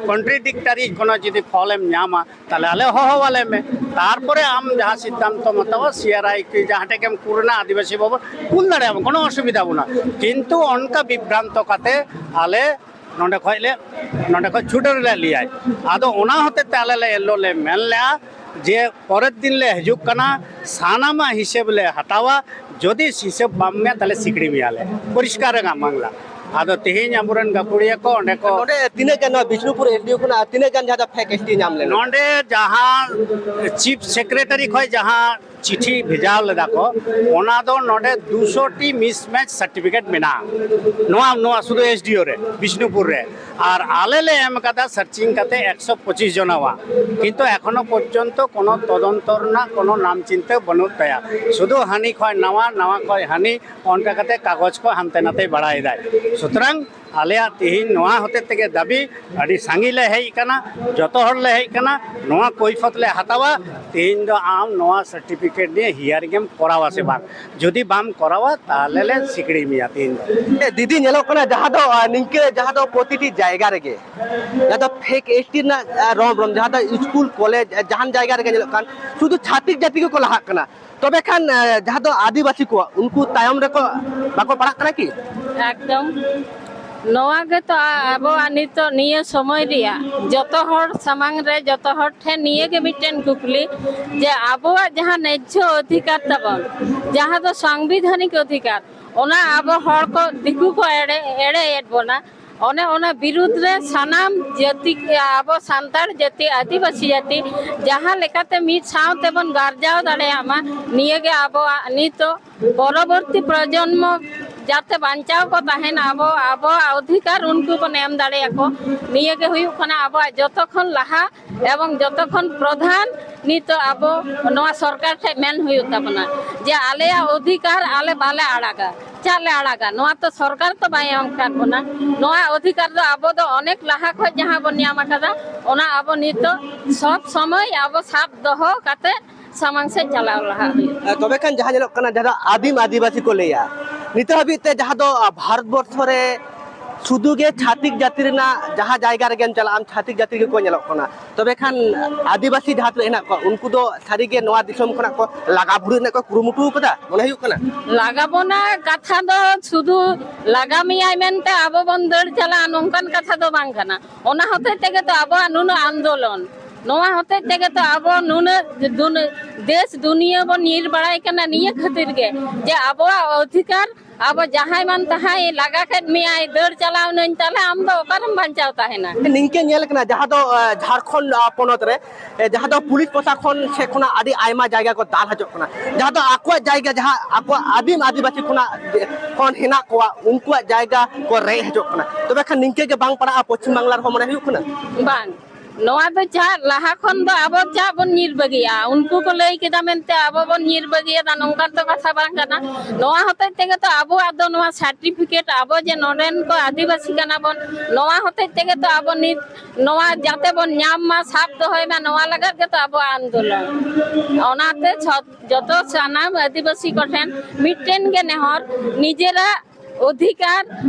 ᱠᱚᱱᱴᱨᱮᱰᱤᱠᱴᱟᱨᱤ ᱠᱳᱱᱳ ᱡᱩᱫᱤ ᱯᱷᱚᱞ ᱮᱢ ᱧᱟᱢᱟ, ᱛᱟᱦᱞᱮ ᱟᱞᱮ ᱦᱚᱦᱚᱣᱟᱞᱮ ᱢᱮ᱾ ᱛᱟᱨᱯᱚᱨᱮ ᱟᱢ ᱡᱟᱦᱟᱸ ᱥᱤᱫᱽᱫᱷᱟᱱᱛᱚ ᱢᱚᱛᱟᱵᱚ ᱥᱤ ᱟᱨ ᱟᱭ ᱠᱤ ᱡᱟᱦᱟᱸ ᱴᱷᱮᱡ ᱜᱮᱢ ᱠᱩᱞ ᱨᱮᱱᱟᱜ ᱟᱹᱫᱤᱵᱟᱹᱥᱤ ᱵᱷᱚᱵᱚᱱ ᱠᱩᱞ ᱫᱟᱲᱮᱭᱟᱜᱼᱟ, ᱠᱳᱱᱳ ᱚᱥᱩᱵᱤᱫᱷᱟ ᱵᱟᱹᱱᱩᱜᱼᱟ᱾ ᱠᱤᱱᱛᱩ ᱚᱱᱠᱟ ᱵᱤᱵᱷᱨᱟᱱᱛᱚ ᱠᱟᱛᱮ ᱟᱞᱮ ᱱᱚᱸᱰᱮ ᱠᱷᱚᱡ ᱞᱮ, ᱱᱚᱸᱰᱮ ᱠᱷᱚᱡ ᱪᱷᱩᱰᱟᱹᱨ ᱞᱮ ᱞᱟᱹᱭᱟᱭ᱾ ᱟᱫᱚ ᱚᱱᱟ ᱦᱚᱛᱮᱡ ᱛᱮ ᱟᱞᱮ ᱞᱮ ᱮᱱᱦᱤᱞᱳᱜ ᱞᱮ ᱢᱮᱱ ᱞᱮᱜᱼᱟ ᱡᱮ ᱯᱚᱨᱮᱨ ᱫᱤᱱ ᱞᱮ ᱦᱤᱡᱩᱜ ᱠᱟᱱᱟ, ᱥᱟᱱᱟᱢᱟᱜ ᱦᱤᱥᱟᱹᱵ ᱞᱮ ᱦᱟᱛᱟᱣᱟ, ᱡᱩᱫᱤ ᱦᱤᱥᱟᱹᱵ ᱵᱟᱢ ᱮᱢᱟ ᱛᱟᱦᱞᱮ ᱥᱤᱠᱲᱤ ᱢᱮᱭᱟᱞᱮ᱾ ᱯᱚᱨᱤᱥᱠᱟᱨ ᱨᱮᱱᱟᱜ ᱢᱟᱢᱞᱟ᱾ ᱟᱫᱚ ᱛᱮᱦᱮᱧ ᱟᱵᱚᱨᱮᱱ ᱜᱟᱹᱠᱷᱩᱲᱤᱭᱟᱹ ᱠᱚ ᱚᱸᱰᱮ ᱠᱚ ᱱᱚᱰᱮ ᱛᱤᱱᱟᱹᱜ ᱜᱟᱱ ᱱᱚᱣᱟ ᱵᱤᱥᱱᱩᱯᱩᱨ ᱮᱥ ᱰᱤ ᱳ ᱠᱷᱚᱱᱟᱜ ᱛᱤᱱᱟᱹᱜ ᱜᱟᱱ ᱡᱟᱦᱟᱸ ᱫᱚ ᱯᱷᱮᱠ ᱮᱥ ᱴᱤ ᱧᱟᱢ ᱞᱮᱱᱟ? ᱱᱚᱰᱮ ᱡᱟᱦᱟᱸ ᱪᱤᱯ ᱥᱮᱠᱨᱮᱴᱟᱨᱤ ᱠᱷᱚᱡ ᱡᱟᱦᱟᱸ ᱪᱤᱴᱷᱤ ᱵᱷᱮᱡᱟ ᱞᱮᱫᱟ ᱠᱚ, ᱚᱱᱟ ᱫᱚ ᱱᱚᱰᱮ ᱫᱩᱥᱚ ᱴᱤ ᱢᱤᱥᱢᱮᱪ ᱥᱟᱨᱴᱤᱯᱷᱤᱠᱮᱴ ᱢᱮᱱᱟᱜᱼᱟ᱾ ᱱᱚᱣᱟ, ᱱᱚᱣᱟ ᱥᱩᱫᱷᱩ ᱮᱥ ᱰᱤ ᱳ ᱨᱮ, ᱵᱤᱥᱱᱩᱯᱩᱨ ᱨᱮ᱾ ᱟᱨ ᱟᱞᱮ ᱞᱮ ᱮᱢ ᱠᱟᱫᱟ ᱥᱟᱨᱪᱤᱝ ᱠᱟᱛᱮ ᱮᱠᱥᱚ ᱯᱚᱸᱪᱤᱥ ᱡᱚᱱᱟᱣᱟᱜ, ᱠᱤᱱᱛᱩ ᱮᱠᱷᱚᱱᱳ ᱯᱚᱨᱡᱚᱱᱛᱚ ᱠᱳᱱᱳ ᱛᱚᱫᱚᱱᱛᱚ ᱨᱮᱱᱟᱜ ᱠᱳᱱᱳ ᱱᱟᱢ ᱪᱤᱱᱛᱟᱹ ᱵᱟᱹᱱᱩᱜ ᱛᱟᱭᱟ᱾ ᱥᱩᱫᱷᱩ ᱦᱟᱹᱱᱤ ᱠᱷᱚᱡ ᱱᱟᱣᱟ, ᱱᱟᱣᱟ ᱠᱷᱚᱡ ᱦᱟᱹᱱᱤ, ᱚᱱᱠᱟ ᱠᱟᱛᱮ ᱠᱟᱜᱚᱡᱽ ᱠᱚ ᱦᱟᱱᱛᱮ ᱱᱟᱛᱮ ᱵᱟᱲᱟᱭᱮᱫᱟᱭ᱾ ᱥᱩᱛᱚᱨᱟᱝ ᱟᱞᱮᱭᱟᱜ ᱛᱮᱦᱮᱧ ᱱᱚᱣᱟ ᱦᱚᱛᱮᱡ ᱛᱮᱜᱮ ᱫᱟᱹᱵᱤ, ᱟᱹᱰᱤ ᱥᱟᱸᱜᱮ ᱞᱮ ᱦᱮᱡ ᱟᱠᱟᱱᱟ, ᱡᱚᱛᱚ ᱦᱚᱲ ᱞᱮ ᱦᱮᱡ ᱟᱠᱟᱱᱟ, ᱱᱚᱣᱟ ᱠᱳᱭᱯᱷᱚᱛ ᱞᱮ ᱦᱟᱛᱟᱣᱟ᱾ ᱛᱮᱦᱮᱧ ᱫᱚ ᱟᱢ ᱱᱚᱣᱟ ᱥᱟᱨᱴᱤᱯᱷᱤᱠᱮᱴ ᱱᱤᱭᱮ ᱦᱤᱭᱟᱨᱤᱝ ᱮᱢ ᱠᱚᱨᱟᱣᱟ ᱥᱮ ᱵᱟᱝ? ᱡᱩᱫᱤ ᱵᱟᱢ ᱠᱚᱨᱟᱣᱟ, ᱛᱟᱦᱞᱮ ᱞᱮ ᱥᱤᱠᱲᱤ ᱢᱮᱭᱟ ᱛᱮᱦᱮᱧ ᱫᱚ᱾ ᱮ, ᱫᱤᱫᱤ, ᱧᱮᱞᱚᱜ ᱠᱟᱱᱟ ᱡᱟᱦᱟᱸ ᱫᱚ, ᱟ, ᱱᱤᱝᱠᱟᱹ ᱡᱟᱦᱟᱸ ᱫᱚ ᱯᱨᱚᱛᱤᱴᱤ ᱡᱟᱭᱜᱟ ᱨᱮᱜᱮ ᱡᱟᱦᱟᱸ ᱫᱚ ᱯᱷᱮᱠ ᱮᱥ ᱴᱤ ᱨᱮᱱᱟᱜ, ᱟ, ᱨᱚᱢ ᱨᱚᱢ, ᱡᱟᱦᱟᱸ ᱫᱚ ᱥᱠᱩᱞ, ᱠᱚᱞᱮᱡᱽ, ᱟ, ᱡᱟᱦᱟᱱ ᱡᱟᱭᱜᱟ ᱨᱮᱜᱮ ᱧᱮᱞᱚᱜ ᱠᱟᱱ, ᱥᱩᱫᱷᱩ ᱪᱷᱟᱹᱛᱤᱠ ᱡᱟᱹᱛᱤ ᱜᱮᱠᱚ ᱞᱟᱦᱟᱜ ᱠᱟᱱᱟ᱾ ᱛᱚᱵᱮ ᱠᱷᱟᱱ, ᱟ, ᱡᱟᱦᱟᱸ ᱫᱚ ᱟᱹᱫᱤᱵᱟᱹᱥᱤ ᱠᱚᱣᱟᱜ, ᱩᱱᱠᱩ ᱛᱟᱭᱚᱢ ᱨᱮᱠᱚ ᱵᱟᱠᱚ ᱯᱟᱲᱟᱜ ᱠᱟᱱᱟ ᱠᱤ? ᱮᱠᱫᱚᱢ᱾ ᱱᱚᱣᱟ ᱜᱮᱛᱚ ᱟ-, ᱟᱵᱚᱣᱟᱜ ᱱᱤᱛᱚᱜ ᱱᱤᱭᱟᱹ ᱥᱚᱢᱚᱭ ᱨᱮᱭᱟᱜ ᱡᱚᱛᱚ ᱦᱚᱲ ᱥᱟᱢᱟᱝ ᱨᱮ, ᱡᱚᱛᱚ ᱦᱚᱲ ᱴᱷᱮᱱ ᱱᱤᱭᱟᱹ ᱜᱮ ᱢᱤᱫᱴᱮᱱ ᱠᱩᱠᱞᱤ, ᱡᱮ ᱟᱵᱚᱣᱟᱜ ᱡᱟᱦᱟᱸ ᱱᱮᱡᱽᱡᱷᱚ ᱚᱫᱷᱤᱠᱟᱨ ᱛᱟᱵᱚᱱ, ᱡᱟᱦᱟᱸ ᱫᱚ ᱥᱟᱝᱵᱤᱫᱷᱟᱱᱤᱠ ᱚᱫᱷᱤᱠᱟᱨ, ᱚᱱᱟ ᱟᱵᱚ ᱦᱚᱲ ᱠᱚ, ᱫᱤᱠᱩ ᱠᱚ ᱮᱲᱮ, ᱮᱲᱮᱭᱮᱫ ᱵᱚᱱᱟ, ᱚᱱᱮ ᱚᱱᱟ ᱵᱤᱨᱩᱫᱽ ᱨᱮ ᱥᱟᱱᱟᱢ ᱡᱟᱹᱛᱤ, ᱟᱵᱚ ᱥᱟᱱᱛᱟᱲ ᱡᱟᱹᱛᱤ, ᱟᱹᱫᱤᱵᱟᱹᱥᱤ ᱡᱟᱹᱛᱤ ᱡᱟᱦᱟᱸ ᱞᱮᱠᱟᱛᱮ ᱢᱤᱫ ᱥᱟᱶ ᱛᱮᱵᱚᱱ ᱜᱟᱨᱡᱟᱣ ᱫᱟᱲᱮᱭᱟᱜ ᱢᱟ, ᱱᱤᱭᱟᱹ ᱜᱮ ᱟᱵᱚᱣᱟᱜ ᱱᱤᱛᱚᱜ ᱯᱚᱨᱚᱵᱚᱨᱛᱤ ᱯᱨᱚᱡᱚᱱᱢᱚ ᱡᱟᱛᱮ ᱵᱟᱧᱪᱟᱣ ᱠᱚ ᱛᱟᱦᱮᱱ, ᱟᱵᱚ ᱟᱵᱚᱣᱟᱜ ᱚᱫᱷᱤᱠᱟᱨ ᱩᱱᱠᱩ ᱵᱚᱱ ᱮᱢ ᱫᱟᱲᱮᱭᱟᱠᱚ᱾ ᱱᱤᱭᱟᱹ ᱜᱮ ᱦᱩᱭᱩᱜ ᱠᱟᱱᱟ ᱟᱵᱚᱣᱟᱜ ᱡᱚᱛᱚ ᱠᱷᱚᱱ ᱞᱟᱦᱟ ᱮᱵᱚᱝ ᱡᱚᱛᱚ ᱠᱷᱚᱱ ᱯᱨᱚᱫᱷᱟᱱ᱾ ᱱᱤᱛᱚᱜ ᱟᱵᱚ ᱱᱚᱣᱟ ᱥᱚᱨᱠᱟᱨ ᱴᱷᱮᱱ ᱢᱮᱱ ᱦᱩᱭᱩᱜ ᱛᱟᱵᱚᱱᱟ ᱡᱮ ᱟᱞᱮᱭᱟᱜ ᱚᱫᱷᱤᱠᱟᱨ ᱟᱞᱮ ᱵᱟᱞᱮ ᱟᱲᱟᱜᱟ᱾ ᱪᱟᱜ ᱞᱮ ᱟᱲᱟᱜᱟ? ᱱᱚᱣᱟ ᱛᱚ ᱥᱚᱨᱠᱟᱨ ᱛᱚ ᱵᱟᱭ ᱮᱢ ᱟᱠᱟᱫ ᱵᱚᱱᱟ᱾ ᱱᱚᱣᱟ ᱚᱫᱷᱤᱠᱟᱨ ᱫᱚ ᱟᱵᱚ ᱫᱚ ᱚᱱᱮᱠ ᱞᱟᱦᱟ ᱠᱷᱚᱱ ᱡᱟᱦᱟᱸ ᱵᱚᱱ ᱧᱟᱢ ᱟᱠᱟᱫᱟ, ᱚᱱᱟ ᱟᱵᱚ ᱱᱤᱛᱚᱜ ᱥᱚᱵ ᱥᱚᱢᱚᱭ ᱟᱵᱚ ᱥᱟᱵ ᱫᱚᱦᱚ ᱠᱟᱛᱮ ᱥᱟᱢᱟᱝ ᱥᱮᱫ ᱪᱟᱞᱟᱣ ᱞᱟᱦᱟᱜ ᱦᱩᱭᱩᱜᱼᱟ᱾ ᱛᱚᱵᱮ ᱠᱷᱟᱱ ᱡᱟᱦᱟᱸ ᱧᱮᱞᱚᱜ ᱠᱟᱱᱟ, ᱡᱟᱦᱟᱸ ᱫᱚ ᱟᱹᱫᱤᱢ ᱟᱹᱫᱤᱵᱟᱹᱥᱤ ᱠᱚ ᱞᱟᱹᱭᱟ, ᱱᱤᱛᱚᱜ ᱦᱟᱹᱵᱤᱡ ᱛᱮ ᱡᱟᱦᱟᱸ ᱫᱚ, ᱟ, ᱵᱷᱟᱨᱚᱛ ᱵᱚᱨᱥᱚ ᱨᱮ ᱥᱩᱫᱷᱩ ᱜᱮ ᱪᱷᱟᱹᱛᱤᱠ ᱡᱟᱹᱛᱤ ᱨᱮᱱᱟᱜ ᱡᱟᱦᱟᱸ ᱡᱟᱭᱜᱟ ᱨᱮᱜᱮᱢ ᱪᱟᱞᱟᱜ ᱟᱢ, ᱪᱷᱟᱹᱛᱤᱠ ᱡᱟᱹᱛᱤ ᱜᱮᱠᱚ ᱧᱮᱞᱚᱜ ᱠᱟᱱᱟ᱾ ᱛᱚᱵᱮ ᱠᱷᱟᱱ ᱟᱹᱫᱤᱵᱟᱹᱥᱤ ᱡᱟᱦᱟᱸ ᱛᱤᱱᱟᱹᱜ ᱦᱮᱱᱟᱜ ᱠᱚᱣᱟ, ᱩᱱᱠᱩ ᱫᱚ ᱥᱟᱹᱨᱤ ᱜᱮ ᱱᱚᱣᱟ ᱫᱤᱥᱚᱢ ᱠᱷᱚᱱᱟᱜ ᱠᱚ ᱞᱟᱜᱟ ᱵᱷᱩᱲᱩᱡ ᱨᱮᱱᱟᱜ ᱠᱚ ᱠᱩᱨᱩᱢᱩᱴᱩ ᱟᱠᱟᱫᱟ ᱢᱚᱱᱮ ᱦᱩᱭᱩᱜ ᱠᱟᱱᱟ? ᱞᱟᱜᱟ ᱵᱚᱱᱟ ᱠᱟᱛᱷᱟ ᱫᱚ ᱥᱩᱫᱷᱩ ᱞᱟᱜᱟ ᱢᱮᱭᱟᱭ ᱢᱮᱱᱛᱮ ᱟᱵᱚ ᱵᱚᱱ ᱫᱟᱹᱲ ᱪᱟᱞᱟᱜᱼᱟ, ᱱᱚᱝᱠᱟᱱ ᱠᱟᱛᱷᱟ ᱫᱚ ᱵᱟᱝ ᱠᱟᱱᱟ᱾ ᱚᱱᱟ ᱦᱚᱛᱮᱡ ᱛᱮᱜᱮ ᱛᱚ ᱟᱵᱚᱣᱟᱜ ᱱᱩᱱᱟᱹᱜ ᱟᱱᱫᱳᱞᱚᱱ, ᱱᱚᱣᱟ ᱦᱚᱛᱮᱡ ᱛᱮᱜᱮ ᱛᱚ ᱟᱵᱚ ᱱᱩᱱᱟᱹᱜ ᱫᱩᱱ-, ᱫᱮᱥ ᱫᱩᱱᱤᱭᱟᱹ ᱵᱚᱱ ᱧᱤᱨ ᱵᱟᱲᱟᱭ ᱠᱟᱱᱟ ᱱᱤᱭᱟᱹ ᱠᱷᱟᱹᱛᱤᱨ ᱜᱮ, ᱡᱮ ᱟᱵᱚᱣᱟᱜ ᱚᱫᱷᱤᱠᱟᱨ ᱟᱵᱚ ᱡᱟᱦᱟᱸᱭ ᱢᱟᱱ ᱛᱟᱦᱟᱸᱭ ᱞᱟᱜᱟ ᱠᱮᱫ ᱢᱮᱭᱟᱭ, ᱫᱟᱹᱲ ᱪᱟᱞᱟᱣ ᱱᱟᱹᱧ, ᱛᱟᱦᱞᱮ ᱟᱢ ᱫᱚ ᱚᱠᱟᱨᱮᱢ ᱵᱟᱧᱪᱟᱣ ᱛᱟᱦᱮᱱᱟ? ᱱᱤᱝᱠᱟᱹ ᱧᱮᱞ ᱠᱟᱱᱟ, ᱡᱟᱦᱟᱸ ᱫᱚ, ᱟ, ᱡᱷᱟᱲᱠᱷᱚᱸᱰ, ᱟ, ᱯᱚᱱᱚᱛ ᱨᱮ, ᱮ, ᱡᱟᱦᱟᱸ ᱫᱚ ᱯᱩᱞᱤᱥ ᱯᱨᱚᱥᱟᱥᱚᱱ ᱥᱮᱫ ᱠᱷᱚᱱᱟᱜ ᱟᱹᱰᱤ ᱟᱭᱢᱟ ᱡᱟᱭᱜᱟ ᱠᱚ ᱫᱟᱞ ᱦᱚᱪᱚᱜ ᱠᱟᱱᱟ, ᱡᱟᱦᱟᱸ ᱫᱚ ᱟᱠᱚᱣᱟᱜ ᱡᱟᱭᱜᱟ, ᱡᱟᱦᱟᱸ ᱟᱠᱚᱣᱟᱜ ᱟᱹᱫᱤᱢ ᱟᱹᱫᱤᱵᱟᱹᱥᱤ ᱠᱷᱚᱱᱟᱜ ᱡᱮ, ᱠᱷᱚᱱ ᱦᱮᱱᱟᱜ ᱠᱚᱣᱟ, ᱩᱱᱠᱩᱣᱟᱜ ᱡᱟᱭᱜᱟ ᱠᱚ ᱨᱮᱡ ᱦᱚᱪᱚᱜ ᱠᱟᱱᱟ᱾ ᱛᱚᱵᱮ ᱠᱷᱟᱱ ᱱᱤᱝᱠᱟᱹ ᱜᱮ ᱵᱟᱝ ᱯᱟᱲᱟᱜᱼᱟ ᱯᱚᱪᱷᱤᱢ ᱵᱟᱝᱞᱟ ᱨᱮᱦᱚᱸ ᱢᱚᱱᱮ ᱦᱩᱭᱩᱜ ᱠᱟᱱᱟ? ᱵᱟᱝ, ᱱᱚᱣᱟ ᱫᱚ ᱪᱟᱜ ᱞᱟᱦᱟ ᱠᱷᱚᱱ ᱫᱚ ᱟᱵᱚ ᱪᱟᱜ ᱵᱚᱱ ᱧᱤᱨ ᱵᱟᱹᱜᱤᱭᱟ, ᱩᱱᱠᱩ ᱠᱚ ᱞᱟᱹᱭ ᱠᱮᱫᱟ ᱢᱮᱱᱛᱮ ᱟᱵᱚ ᱵᱚᱱ ᱧᱤᱨ ᱵᱟᱹᱜᱤᱭᱟᱫᱟ, ᱱᱚᱝᱠᱟᱱ ᱛᱚ ᱠᱟᱛᱷᱟ ᱵᱟᱝ ᱠᱟᱱᱟ᱾ ᱱᱚᱣᱟ ᱦᱚᱛᱮᱡ ᱛᱮᱜᱮ ᱛᱚ ᱟᱵᱚᱣᱟᱜ ᱫᱚ ᱱᱚᱣᱟ ᱥᱟᱨᱴᱤᱯᱷᱤᱠᱮᱴ, ᱟᱵᱚ ᱡᱮ ᱱᱚᱰᱮᱱ ᱠᱚ ᱟᱹᱫᱤᱵᱟᱹᱥᱤ ᱠᱟᱱᱟ ᱵᱚᱱ, ᱱᱚᱣᱟ ᱦᱚᱛᱮᱡ ᱛᱮᱜᱮ ᱛᱚ ᱟᱵᱚ ᱱᱤᱛ ᱱᱚᱣᱟ ᱡᱟᱛᱮ ᱵᱚᱱ ᱧᱟᱢ ᱢᱟ, ᱥᱟᱵ ᱫᱚᱦᱚᱭ ᱢᱟ, ᱱᱚᱣᱟ ᱞᱟᱹᱜᱤᱫ ᱜᱮᱛᱚ ᱟᱵᱚᱣᱟᱜ ᱟᱱᱫᱳᱞᱚᱱ᱾ ᱚᱱᱟᱛᱮ ᱡᱷᱚ-, ᱡᱚᱛᱚ ᱥᱟᱱᱟᱢ ᱟᱹᱫᱤᱵᱟᱹᱥᱤ ᱠᱚᱴᱷᱮᱱ ᱢᱤᱫᱴᱮᱱ ᱜᱮ ᱱᱮᱦᱚᱨ, ᱱᱤᱡᱮᱨᱟᱜ ᱚᱫᱷᱤᱠᱟᱨ